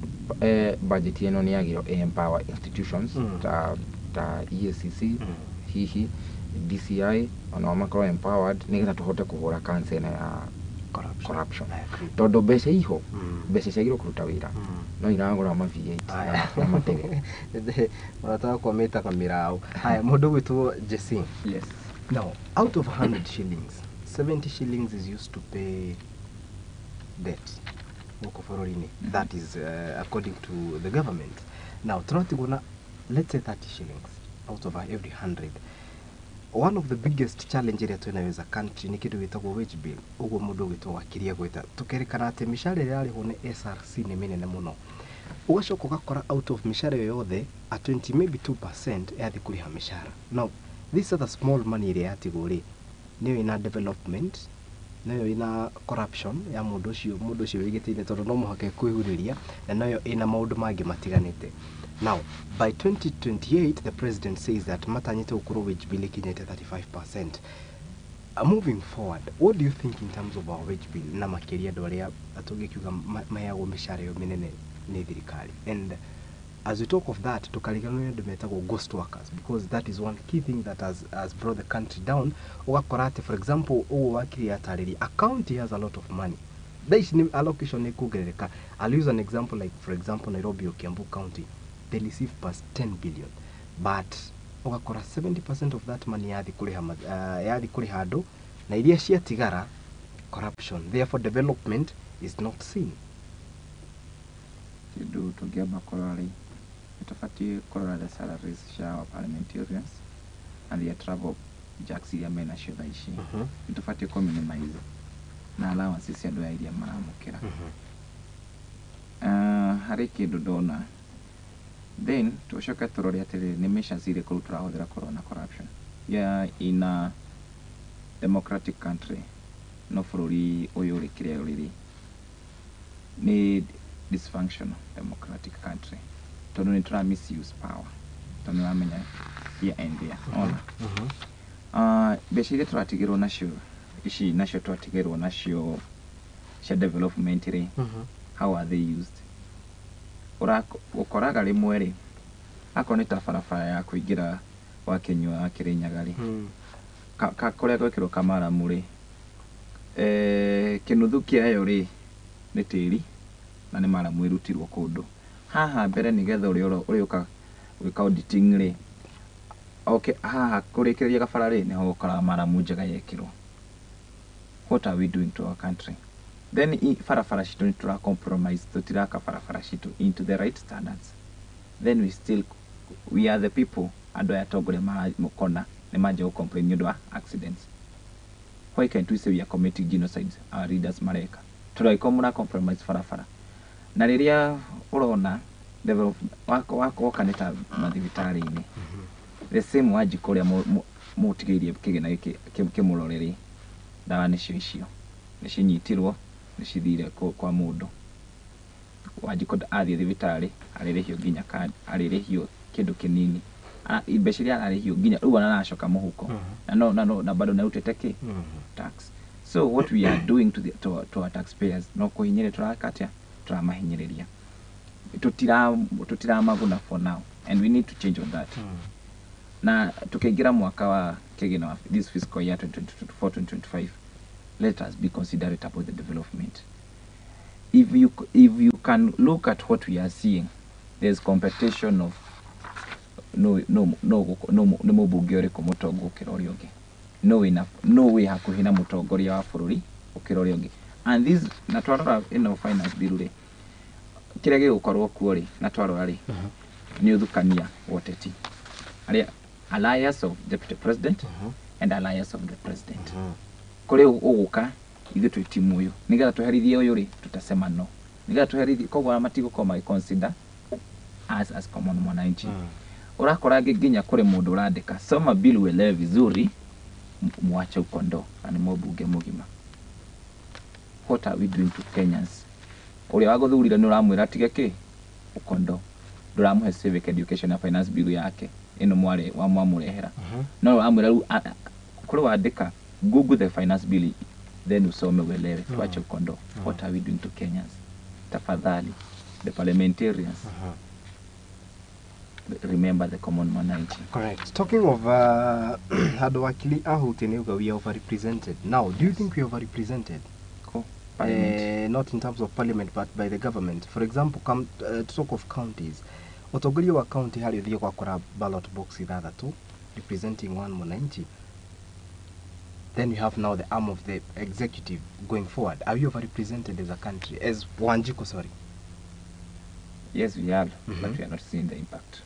budget ĩno nĩ yagĩrĩirwo empower institutions ta EACC, hihi DCI, ona makorwo empowered nĩgetha tũhote kũhũra cancer ĩno ya corruption. Corruption. I agree. Tondũ mbeca iho, mbeca ciagĩrĩirwo kũruta wĩra, no iragũra ma V8 Aya. na matege. Mũrata wakwa mĩtaga mĩraũ. Haya, mũndũ gwĩtwo Jesse. Yes. Now, out of 100 shillings, 70 shillings is used to pay debt gũkũ bũrũri-inĩ. That is according to the government. Now, tũratigwo na, let's say, 30 shillings out of every 100. One of the biggest challenge ĩrĩa twĩnayo as a country nĩ kĩndũ gĩtagwo wage bill. Ũguo mũndũ ũgwĩtwo wakiria gwĩta. Tũkerĩkana atĩ mĩcara ĩrĩa ĩrarĩhwo nĩ SRC nĩ mĩnene mũno. Ũgacoka ũgakora out of mĩcara ĩyo yothe a 20 maybe 2% yathi kũrĩha mĩcara. Now this other small money ĩrĩa yatigwo rĩ, nĩyo ĩna development, noyo ĩna corruption ya mũndũ ũcio wĩ gĩtĩ-inĩ, tondũ no mũhaka ĩkwĩhurĩria, na noyo ĩna maũndũ mangĩ matiganĩte. Now by 2028 the president says that matanyĩte gũkorwo wage bill ĩkinyĩte 35%. Moving forward, what do you think in terms of our wage bill, na makĩria andũ arĩa tũngĩkiuga maheagwo mĩcara ĩyo mĩnene nĩ thirikari? And as we talk of that, tũkariganĩrwo nĩ andũ metagwo ghost workers, because that is one key thing that has brought the country down. Ũgakora atĩ, for example, ũguo wakiri atarĩria, a county has a lot of money. Thaa ici nĩ allocation nĩ kuongerereka. I'll use an example, like for example Nairobi or Kiambu County, they receive past 10 billion, but ũgakora 70% of that money yathi kũrĩha yathi kũrĩha andũ, na iria ciatigara, corruption. Therefore development is not seen. Kĩndũ tũngĩamba kũrora rĩ, nĩ tũbatiĩ kũrora the salaries cia our parliamentarians and their travel jacks iria menacio thaa ici. Nĩ tũbatiĩ kũ minimize na allowances cia andũ aya iria maramũkĩra. Harĩ kĩndũ ndona, then tũcoke tũrore atĩrĩrĩ, nĩ measures irĩkũ rĩu tũrahũthĩra kũrũa na corruption. We are in a democratic country, no bũrũri ũyũ ũrĩ kĩrĩa ũrĩ nĩ dysfunctional democratic country, tondũ nĩ tũra misuse power, tondũ nĩ ũramenya here and there ona mbeca iria tũratigĩrwo nacio ici, nacio twatigĩrwo nacio cia development rĩ, how are they used? Ũkoraga rĩmwe rĩ, akorwo nĩ ta barabara ya kũingĩra wa Kĩnyua wa Kĩrĩnyaga rĩ, kũrĩa gwekĩrwo kamaramu rĩ, kĩnuthu kĩayo rĩ nĩ tĩri na nĩ maramu ĩrutirwo kũndũ haha mbere, nĩgetha ũrĩa ũrĩũka gwĩka auditing rĩ, oke haha kũrĩkĩrĩria gabara rĩ, nĩho ũkoraga maramu njega yekĩrwo. What are we doing to our country then? Barabara citũ nĩ tũra compromise, tũtiraka barabara citũ into the right standards. Then we still, we are the people, andũ aya atongoria maramũkona nĩ manjia gũ complain nĩ ũndũ wa accidents. Why can't we say we are committing genocides, our leaders mareka, tondũ angĩkorwo mũra compromise barabara na rĩrĩa ũrona develop wako woka nĩ ta mathibitarĩ-inĩ, the same Wanjikũ ũrĩa mũtigĩirie kĩgĩna gĩkĩ kĩmũrore rĩ, ndawa nĩcio icio nĩcinyitirwo, nĩcithire kwa mũndũ. Wanjikũ athiĩ thibitarĩ arĩrĩhio nginya arĩrĩhio kĩndũ kĩnini. Mbeca iria ararĩhio nginya rĩu ona aracoka mũhuko na no na no na bado nĩarutĩte kĩ tax. So what we are doing to our taxpayers, no kũhinyĩrĩria tũraka atĩa, tũramahinyĩrĩria, tũtiramaguna for now, and we need to change on that. Na tukiingira mwaka wa kĩgĩna wa this fiscal year 2024 2025, let us be considerate about the development. If you can look at what we are seeing, there's competition of no no no no nĩ mũmbunge ũrĩkũ mũtongu gũkĩra ũrĩa ũngĩ, no wĩna no wĩ hakuhĩ na mũtongoria wa bũrũri gũkĩra ũrĩa ũngĩ. And this, na twarora ĩno finance bill rĩ, kĩrĩa gĩgũkorwo kuo rĩ, na twarora rĩ, nĩ ũthukania wa ũteti, arĩa alliance of deputy president and alliance of the president. Kũrĩ ũgũka ithuĩ twĩ timu ũyũ, nĩgetha tweherithie ũyũ rĩ, tutasema no, nĩgetha tweherithie. Koguo matigũkorwo magĩ consider us as common mwananchi. Ũrakora ngĩ nginya kũrĩ mũndũ ũrandĩka, "Soma bill uelewe vizuri, mwache ukondoo," na nĩ mũmbunge mũgima. What are we doing to Kenyans? Ũrĩa wagũthurire nĩ ũramwĩra tige kĩ ũkondo, ndũramũhe civic education na finance bill yake ĩno mwarĩ wa mwamũrehera, no ũramwĩra rĩu kũrĩ wandĩka, "Google the finance bill then usome uelewe, tuache ukondoo." What are we doing to Kenyans? Tafadhali, the parliamentarians, remember the common mwananchi. Correct. Talking of handũ wakili ahutie nĩ uga we are overrepresented. Now, do you think we are overrepresented? Ko parliament? Not in terms of parliament, but by the government. For example, come, to talk of counties. Ũtongoria wa county harĩ ũthiĩ gwakora ballot box ithathatũ representing one mwananchi. Then you have now the arm of the executive going forward. Are we overrepresented as a country? As Wanjiku, sorry. Yes, we are, but we are not seeing the impact.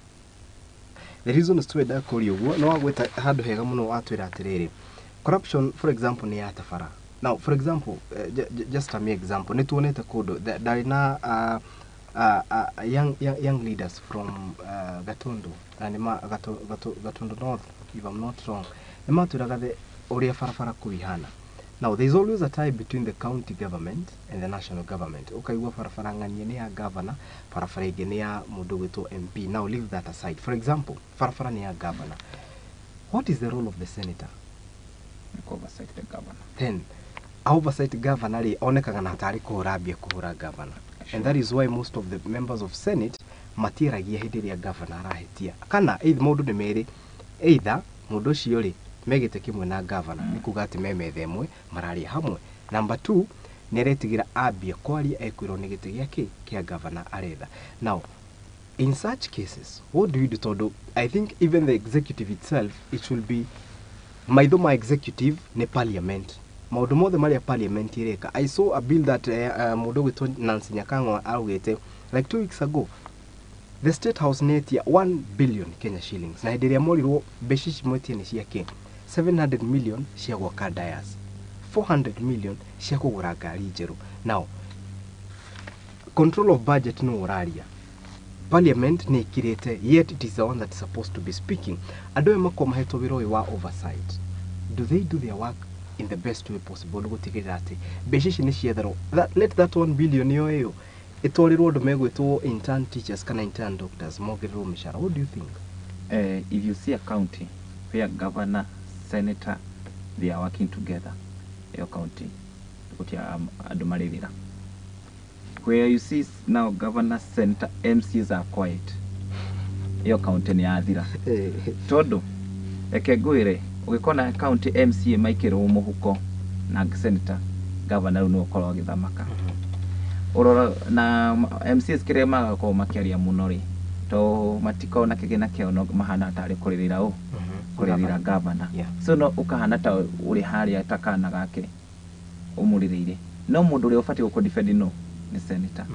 The reason is twenda kũria ũguo no wagwĩta handũ hega mũno, watwĩra atĩrĩrĩ, corruption, for example, nĩ yatabara. Now, for example, just a mere example, nĩ tuonete kũndũ ndarĩ na young leaders from Gatundu, na nĩ ma Gatundu North, if I'm not wrong, nĩ matwĩraga ũrĩa barabara kũu ihana. Now there is always a tie between the county government and the national government. Ũkaigua barabara ng'ania nĩ ya governor, barabara ĩngĩ nĩ ya mũndũ gwĩtwo MP. Now leave that aside. For example, barabara nĩ ya governor. What is the role of the senator? Oversight the governor. Then oversight governor rĩ, onekaga na tarĩ kũhũra mbia kũhũra governor. And that is why most of the members of senate matiaragia hĩndĩ ĩrĩa governor arahĩtia, kana either maũndũ nĩ merĩ, either mũndũ ũcio rĩ megĩte kĩmwe na governor, nĩ kuga atĩ me metha ĩmwe mararia hamwe. Number two, nĩ aretigĩra ambia kwaria ekwĩrwo nĩ gĩtĩ gĩake kĩa governor aretha. Now in such cases, what do you do? Tondũ I think even the executive itself, it should be maitho ma executive nĩ parliament, maũndũ mothe marĩa parliament ĩreka. I saw a bill that mũndũ ũgwĩtwo Nancy Nyakang'o augĩte like 2 weeks ago, the State House nĩ etia 1 billion Kenya shillings, na hĩndĩ ĩrĩa morirwo mbeca ici mwetia nĩ ciake, 700 million cia gwaka dais, 400 million cia kũgũra ngari njerũ. Now control of budget no ũraria, parliament nĩ ĩkirĩte, yet it is the one that is supposed to be speaking. Andũ aya makorwo mahetwo wĩra ũyũ wa oversight, do they do their work in the best way possible gũtigĩrĩra atĩ mbeca ici nĩ cietherwo? Let that 1 billion ĩyo ĩyo ĩtwarĩrwo andũ megwĩtwo intern teachers kana intern doctors, mongererwo mĩcara. What do you think? If you see a county where governor, senator, they are working together, ĩyo county gũtia andũ marĩrĩra. Where you see now governor, senator, MCs are quiet, ĩyo county nĩ yathira, tondũ reke ngwĩre, ũgĩkona county MCA maikĩrwo mũhuko na senator, governor rĩu nĩwe ũkorwo agĩthamaka. Ũrora na MCAs kĩrĩa magakorwo makĩaria mũno rĩ, to matikorwo na kĩgĩna kĩao, no mahana tarĩ kũrĩrĩra ũ kũrĩrĩra governor. So no ũkahana ta ũrĩ harĩa ta kana gake ũmũrĩrĩire, no mũndũ ũrĩa ũbatiĩ gũkũ defend no nĩ senator.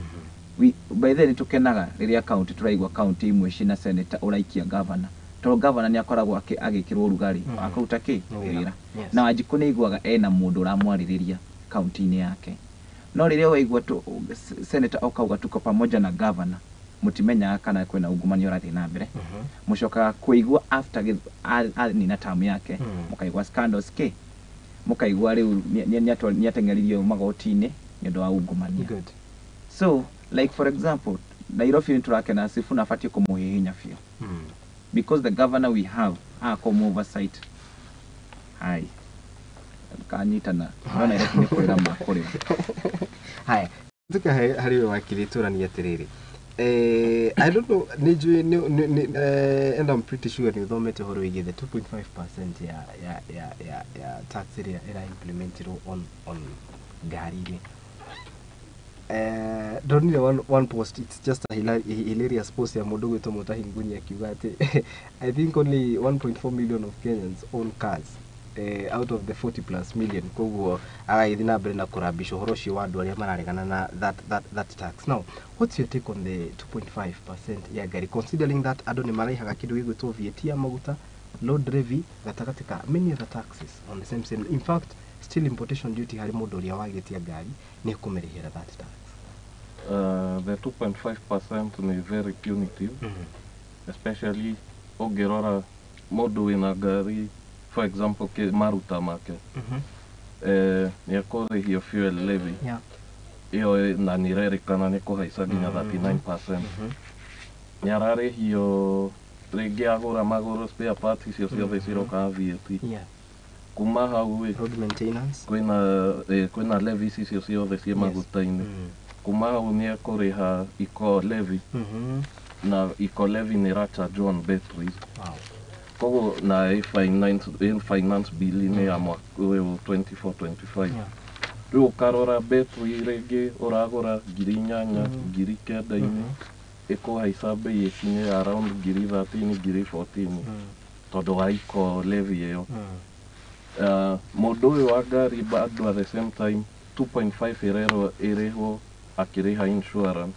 We by the way nĩtũkenaga rĩrĩa county tũraigua county imwe cina senator ũraikia governor, tondũ governor nĩ akoragwo agĩkĩrwo ũrugarĩ wa kũruta kĩ Wĩra. Wĩra. Na Wanjikũ nĩ aiguaga ena mũndũ ũramwarĩrĩria county-inĩ yake, no rĩrĩa waigua tu senator okauga tuko pamoja na governor, mũtimenyaga kana kwĩna ungumania ũrathiĩ na mbere. Mũcokaga kũigua after anina term yake, mũkaigua scandals kĩ, mũkaigua rĩu nĩateng'eririo magoti-inĩ nĩ ũndũ wa ungumania. So like for example, Nairobi nĩ tũrakena, Sifuna abatiĩ kũmũhihinya biũ because the governor we have akũmũ oversight hai kanyitana, no Nairobi nĩ kũrĩra makũrĩra. Haya, tuka harĩ we wakiri, tũranie atĩrĩrĩ, I don't know, nĩ njũĩ and I'm pretty sure nĩ ũthomete ũhoro wĩgiĩ the 2.5% ya tax ĩrĩa ĩra implementirwo on ngari-inĩ. Ndonire one post, it's just a hilarious post ya mũndũ gwĩtwo Mutahi Ngunyi akiuga atĩ I think only 1.4 million of Kenyans own cars out of the 40 plus million. Koguo agagĩthiĩ na mbere na kũrambisha ũhoro ũcio wa andũ arĩa mararegana na that tax. Now what's your take on the 2.5% ya ngari, considering that andũ nĩ maraihaga kĩndũ gĩgwĩtwo VAT ya maguta, load levy, gatagatĩ ka many other taxes on the same, in fact still importation duty harĩ mũndũ ũrĩa wagĩtia ngari nĩ ekũmĩrĩhĩra that tax? The 2.5% nĩ very punitive, especially ũngĩrora mũndũ wĩna ngari, for example maruta make, nĩ ekũrĩhio fuel levy ĩyo, na nĩ ĩrerĩkana nĩ kũhaica nginya 39%. Nĩ ararĩhio rĩngĩ agũra magũrũ, spare parts icio ciothe ciroka na VAT. Kuma hau ĩ Road maintenance. Kwĩna levies icio ciothe ciĩ maguta-inĩ. Kuma hau nĩ ekũrĩha eco levy, na eco levy nĩ ĩracharge on batteries. Koguo na ĩ finance bill-inĩ ya mwaka ũyũ 24-25. Rĩu ũkarora battery rĩngĩ ũragũra 8,000, 9,000-inĩ, ĩkũhaica bei ĩkinye around 13,000, 14,000 tondũ wa eco levy ĩyo. Mũndũ ũyũ wa ngari bado at the same time 2.5 ĩrerwo ĩrĩhwo akĩrĩha insurance,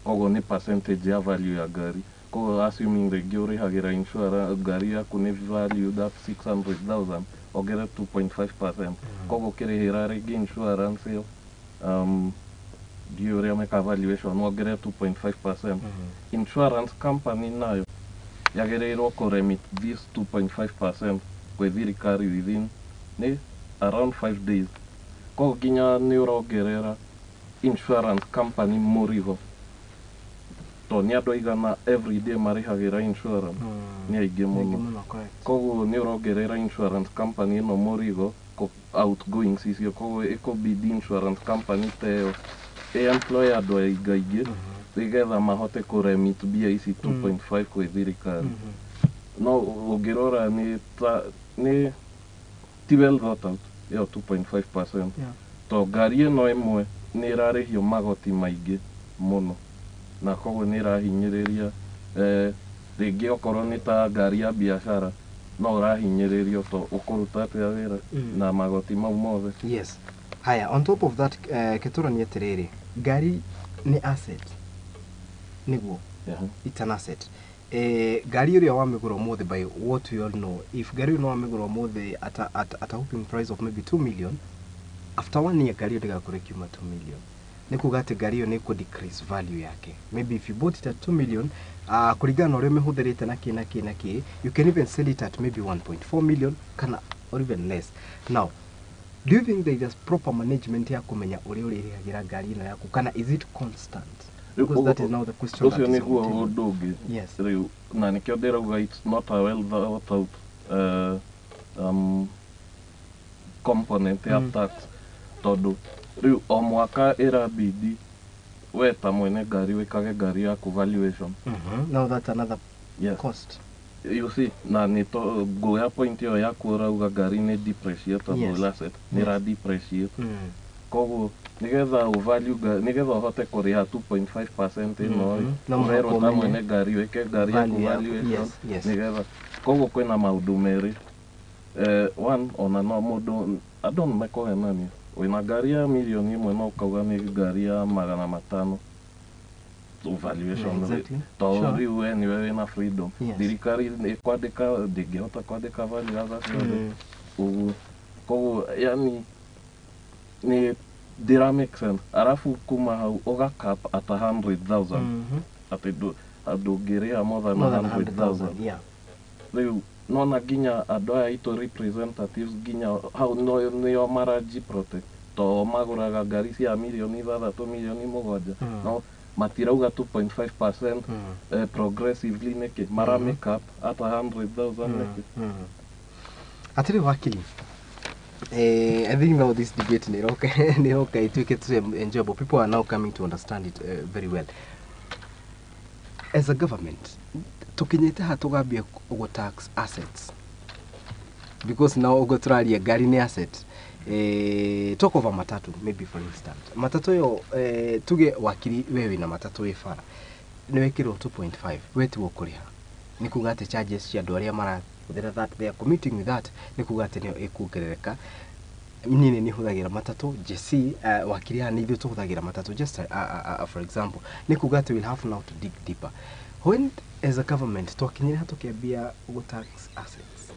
koguo nĩ percentage ya value ya ngari. Koguo assuming rĩngĩ ũrĩhagĩra insurance, ngari yaku nĩ valued at 600,000, ongerere 2.5%, koguo ũkĩrĩhĩra rĩngĩ insurance ĩyo Ndiũĩ ũrĩa meka valuation, wongerere 2.5%. Insurance company nayo yagĩrĩirwo kũ remit this 2.5% kwĩ thirikari within nĩ around 5 days. Koguo nginya nĩ ũrongerera insurance company mũrigo, to nĩ andũ aigana everyday marĩhagĩra insurance? Nĩ aingĩ mũno. Mũno, correct. Koguo nĩ ũrongerera insurance company ĩno mũrigo outgoings icio. Koguo ĩkũbidi insurance company ta ĩyo ĩ-employ andũ aingaingĩ nĩgetha mahote kũ remit mbia ici 2.5 kwĩ thirikari. No ũngĩrora nĩ ta nĩ ti well thought out ĩyo 2.5%, to ngari ĩno ĩmwe nĩ ĩrarĩhio magoti maingĩ mũno, na koguo nĩ ĩrahinyĩrĩria, rĩngĩ okorwo nĩ ta ngari ya biacara, no ũrahinyĩrĩrio to ũkũruta atĩa wĩra na magoti mau mothe? Yes, haya, on top of that, kĩtũrani atĩrĩrĩ, ngari nĩ asset, nĩguo? It's an asset. Ngari ĩrĩa wamĩgũra ũmũthĩ, by what we all know, if ngari ĩyo no wamĩgũra ũmũthĩ at a whooping price of maybe 2 million, after one year ngari ĩyo ndĩgakorwo ĩkiuma 2 million. Nĩ kuga atĩ ngari ĩyo nĩ ĩkũ decrease value yake. Maybe if you bought it at 2 million, kũringana na ũrĩa ũmĩhũthĩrĩte na kĩ na kĩ na kĩ, you can even sell it at maybe 1.4 million kana or even less. Now, do you think there is proper management ya kũmenya ũrĩa ũrĩrĩhagĩra ngari ĩno yaku, kana is it constant? Because that is now the question Ũcio that is on nĩguo the table. Ũndũ ũngĩ rĩu, na nĩkĩo ndĩrauga it's not a well thought out component ya tax, tondũ rĩu o mwaka ĩrabidi we ta mwene ngari wĩkage ngari yaku valuation. Now that's another cost. You see, na nĩ to nguoya point ĩyo yaku ũrauga ngari nĩ depreciatable asset, nĩ ĩra depreciate. Koguo nĩgetha ũvalue nĩgetha ũhote kũrĩha 2.5% ĩno rĩ, No mũhaka ũrerwo ta ũmenye mwene ngari wĩke ngari yaku value yaku. valuation nĩgetha. Koguo kwĩna maũndũ merĩ. One, ona no mũndũ andũ nĩ mekũhenania, wĩna ngari ya mirioni 1 no ũkauga nĩ ngari ya 500 valuation, tondũ rĩu we nĩwe wĩna freedom. Thirikari ĩkwandĩka, ndĩngĩhota kwandĩka value ciothe. Ũguo koguo yani nĩ ndĩra make sense. Arabu kuma hau ũga cap at 100,000, atĩ ndũngĩrĩha more than More than 100,000. 100,000. Yeah. Rĩu nona nginya andũ aya aitũ representatives, nginya hau no nĩo maraji protect, to magũraga ngari cia mirioni 6, mirioni 7, no matirauga 2.5% progressively nĩkĩ mara make up at 100,000 nĩkĩ? Atĩrĩ wakili, I think now this debate nĩ ĩroka ĩtuĩke tu enjoyable. People are now coming to understand it very well. As a government, tũkinyĩte ha tũgambia gũ tax assets? Because now ũguo tũraria, ngari nĩ asset. Talk of a matatu maybe, for instance, matatu ĩyo, tuge wakiri we wĩna matatu wĩ bara, nĩ wekĩrwo 2.5, we tiwe ũkũrĩha. Nĩ kuga atĩ charges cia andũ arĩa marahũthĩra that, they are commuting with that, nĩ kuga atĩ nĩyo ĩkuongerereka. Niĩ nĩ hũthagĩra matatũ JC, wakiri haha, nĩ ithuĩ tũhũthagĩra matatũ, just for example. Nĩ kuga atĩ we'll have now to dig deeper. When as a government twakinyire ha tũkĩambia gũ tax assets?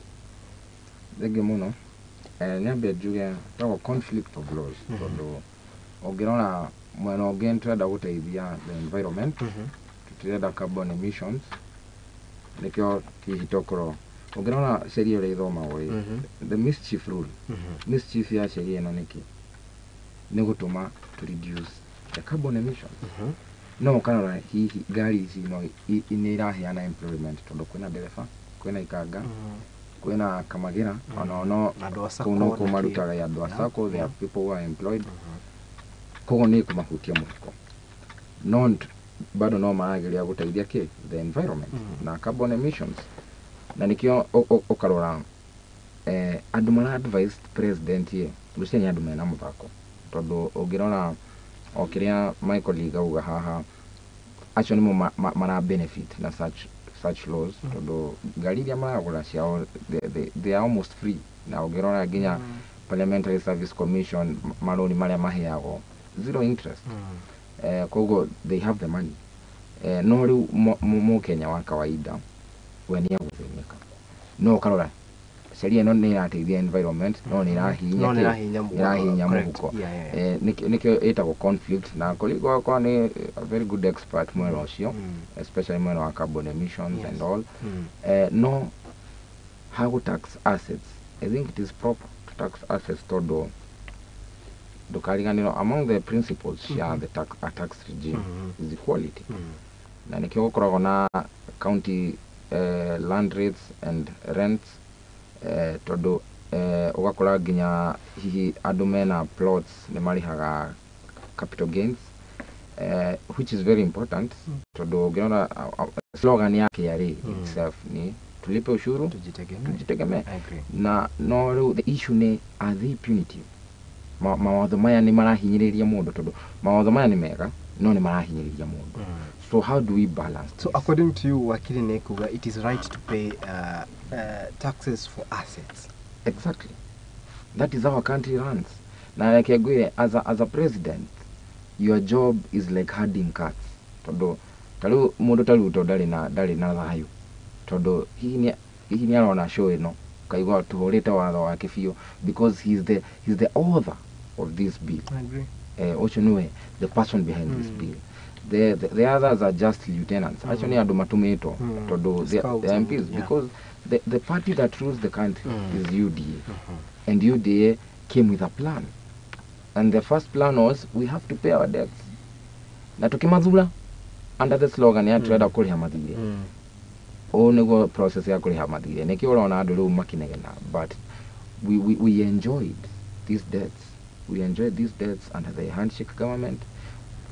Thengiũ mũno. Nyambe njuge tagwo conflict of laws, tondũ ũngĩrora mwena ũngĩ nĩ tũrenda gũteithia the environment, tũtirenda carbon emissions, nĩkĩo hihi tokorwo ũngĩrora sheria ũrĩa ithomagwo ĩ, the mischief rule, mischief ya sheria ĩno nĩkĩ nĩ gũtũma to reduce the carbon emissions. No ũkarora hihi ngari ici no nĩ iraheana employment, tondũ kwĩna ndereba, kwĩna ikanga, kwĩna kamagĩra, ona no Andũ a sacco kũu no na kũu kĩ. Marutaga andũ a sacco, there are people who are employed. Koguo nĩ ĩkũmahutia mũhuko, no bado no marageria gũteithia kĩ the environment na carbon emissions. Na nĩkĩo ũkarora andũ mara advise president ye ngwĩciria nĩ andũ mena mũthako, tondũ ũngĩrora o kĩrĩa my colleague auga haha, acio nĩmo mara benefit na such laws, tondũ ngari iria maragũra ciao, they are almost free. Na ũngĩrora nginya Parliamentary Service Commission, marũni marĩa maheagwo zero interest, koguo they have the money. No rĩu mũkenya wa kawaida we nĩ agũthĩnĩka. No ũkarora Sheria ĩno nĩ ĩrateithia environment, no nĩ ĩrahinya mũhuko. Nĩkĩo ĩtagwo conflict, na colleague wakwa nĩ a very good expert mwena ũcio, especially mwena wa carbon emissions and all. No how tax assets, I think it is proper to tax assets tondũ ndũkariganĩrwo among the principles cia the tax regime is equality. Na nĩkĩo gũkoragwo na county land rates and rents, tondũ ũgakora nginya hihi andũ mena plots nĩ marĩhaga capital gains, which is very important, tondũ ũngĩrora slogan ya KRA itself ni tulipe ushuru tujitegemee. Na no rĩu the issue ni, are they punitive? Mawatho maya nĩ marahinyĩrĩria mũndũ, tondũ mawatho maya nĩ mega no nĩ marahinyĩrĩria mũndũ. So how do we balance this? So according to you, Wakili Nekuga, it is right to pay taxes for assets. Exactly. That is how our country runs. Na reke ngwire, as a president, your job is like herding cats. Tondũ tarĩu mũndũ ta Ruto ndarĩ na thayũ, tondũ hihi nĩ arona show ĩno kaigua tuhũrĩte watho wake biũ, because he's the author of this bill. I agree. Ũcio nĩwe the person behind this bill. The others are just lieutenants. Acio nĩ andũ matũmĩtwo tondũ the MPs, because the party that rules the country is UDA. And UDA came with a plan. And the first plan was, we have to pay our debts. Na tukimathura under the slogan ya turenda kũrĩha mathirĩ. Ũũ nĩguo process ya kũrĩha mathirĩ. Nĩkĩo ũrona andũ rĩu makinegena, but we enjoyed these debts. We enjoyed these debts under the handshake government,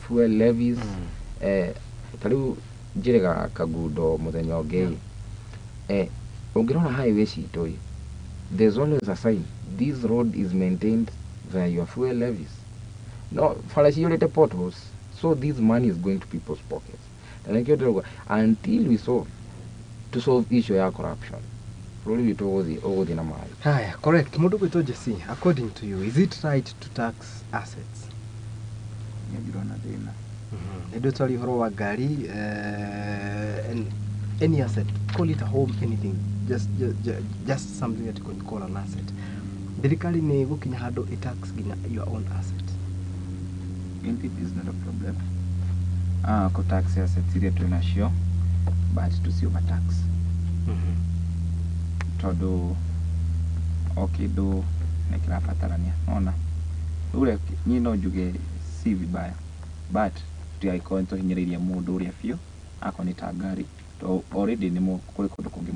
fuel levies. Ta rĩu njĩrĩga Kangundo mũthenya ũngĩ, ũngĩrora highway citũ ĩ, there's always a sign, this road is maintained via your fuel levies. No, bara ciyũrĩte potholes, so this money is going to people's pockets. Na nĩkĩo ndĩrauga, until we solve to solve issue ya corruption, bũrũri witũ ũgũthiĩ na maĩ. Haya, correct. Mũndũ gwĩtwo Jesse, according to you, is it right to tax assets? Niĩ ndirona thĩna. Nĩ twari ũhoro wa ngari, any asset, call it a home, anything, just something that you can call an asset. Thirikari nĩ gũkinya handũ ĩ tax nginya your own asset. Indeed is not a problem. Kũ tax assets iria twĩ nacio, but tũci overtax. Tondũ o kĩndũ nĩ kĩrabatarania, nona rĩu niĩ no njuge si vibaya, but tũtigagĩkorwo nĩ tũhinyĩrĩirie mũndũ ũrĩa biũ, akorwo nĩ ta ngari, to already nĩ kũrĩ kũndũ kũngĩ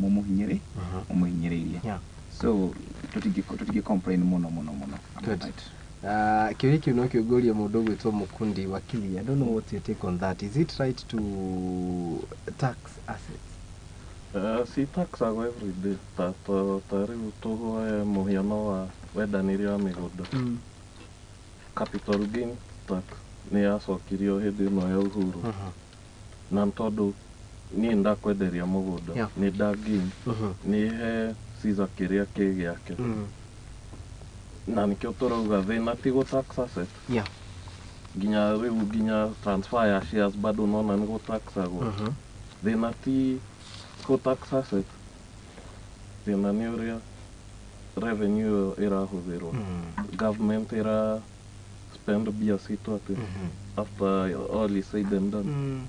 mũmũhinyĩrĩirie. So tũtingĩ complain mũno mũno mũno about it. Kĩũria kĩu no kĩũngũrie mũndũ ũgwĩtwo Mũkundi Wakili. I don't know what your take on that. Is it right to tax assets? Si taxagwo every day. Ta rĩu tũhoe mũhiano wa wendanĩria wa mĩgũnda. Capital gain tax nĩ yacokirio hĩndĩ ĩno ya Uhuru. Na tondũ niĩ ndakwenderia mũgũnda, nĩ nda gain, nĩ he Caesar kĩrĩa kĩ gĩake. Na nĩkĩo tũrauga thĩna ti gũ tax asset. Nginya rĩu nginya transfer ya shares bado nona nĩ gũtaxagwo. Thĩna ti gũ tax asset, thĩna nĩ ũrĩa revenue ĩyo ĩrahũthĩrwo. Government ĩra spend mbia citũ atĩ after all is said and done.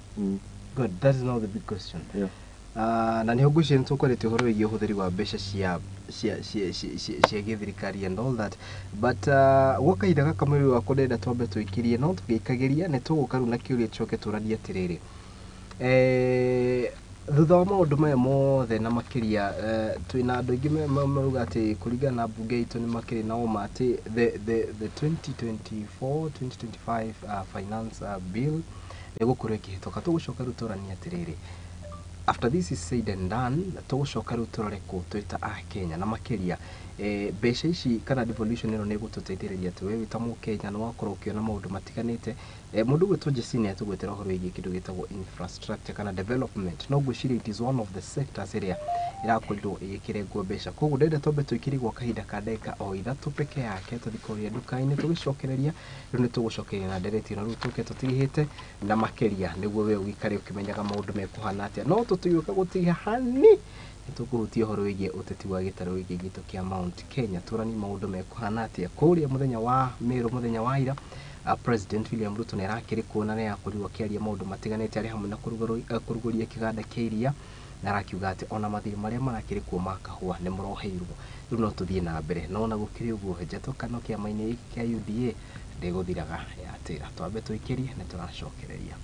Good, that is now the big question. Yeah. Na nĩho ngwĩciria nĩ tũkwarĩtie ũhoro wĩgiĩ ũhũthĩri wa mbeca cia gĩthirikari and all that, but gwa kahinda gaka mwĩrĩ wakwa ndĩrenda twambe tũikĩrie, no tũgĩikagĩria nĩ tũgũka rĩu na kĩũria tũcoke tũranie atĩrĩrĩ, thutha wa maũndũ maya mothe na makĩria, twĩna andũ aingĩ marauga atĩ kũringana na mbunge itũ nĩ makĩrĩ na ũma atĩ the 2024 2025 finance bill ĩgũkorwo ĩkĩhĩtũka. Tũgũcoka rĩu tũranie atĩrĩrĩ, after this is said and done, tũgũcoka rĩu tũrore kũ twĩ ta Akenya na makĩria mbeca ici kana devolution ĩno nĩ ĩgũtũteithĩrĩria atĩ we wĩ ta mũkenya nĩ wakorwo ũkĩona maũndũ matiganĩte. Mũndũ ũgwĩtwo Jesse nĩ atũgwetera ũhoro wĩgiĩ kĩndũ gĩtagwo infrastructure kana development, no ngwĩciria it is one of the sectors ĩrĩa ĩrakorirwo ĩgĩkĩrengwo mbeca. Koguo ndĩrenda twambe tũikĩrie gwa kahinda ka ndagĩka o ithatũ peke yake, tũthiĩ kũrĩa nduka-inĩ tũgĩcokereria. Rĩu nĩ tũgũcokeria na ndereti ĩno rĩu tũke tũtirihĩte na makĩria nĩguo we ũgĩikare ũkĩmenyaga maũndũ mekũhana atĩa. No tũtigũka gũtiga hani Nĩ tũkũhutia ũhoro wĩgiĩ ũteti wa gĩtarũ gĩkĩ gitũ kĩa Mount Kenya, tũrani maũndũ mekũhana atĩa kũrĩa mũthenya wa Meru, mũthenya wa ira. President William Ruto nĩ arakĩrĩ kuo na nĩ arakorirwo akĩaria maũndũ matiganĩte arĩ hamwe na kũrugũria kĩganda kĩa iria, na arakiuga atĩ ona mathirĩ marĩa marakĩrĩ kuo ma kahũa nĩ mũroheirwo. Rĩu no tũthiĩ na mbere, no ona gũkĩrĩ ũguo njatũkano kĩama-inĩ gĩkĩ kĩa UDA ndĩgũthiraga yatĩra. Twambe tũikĩrie nĩ tũracokereria.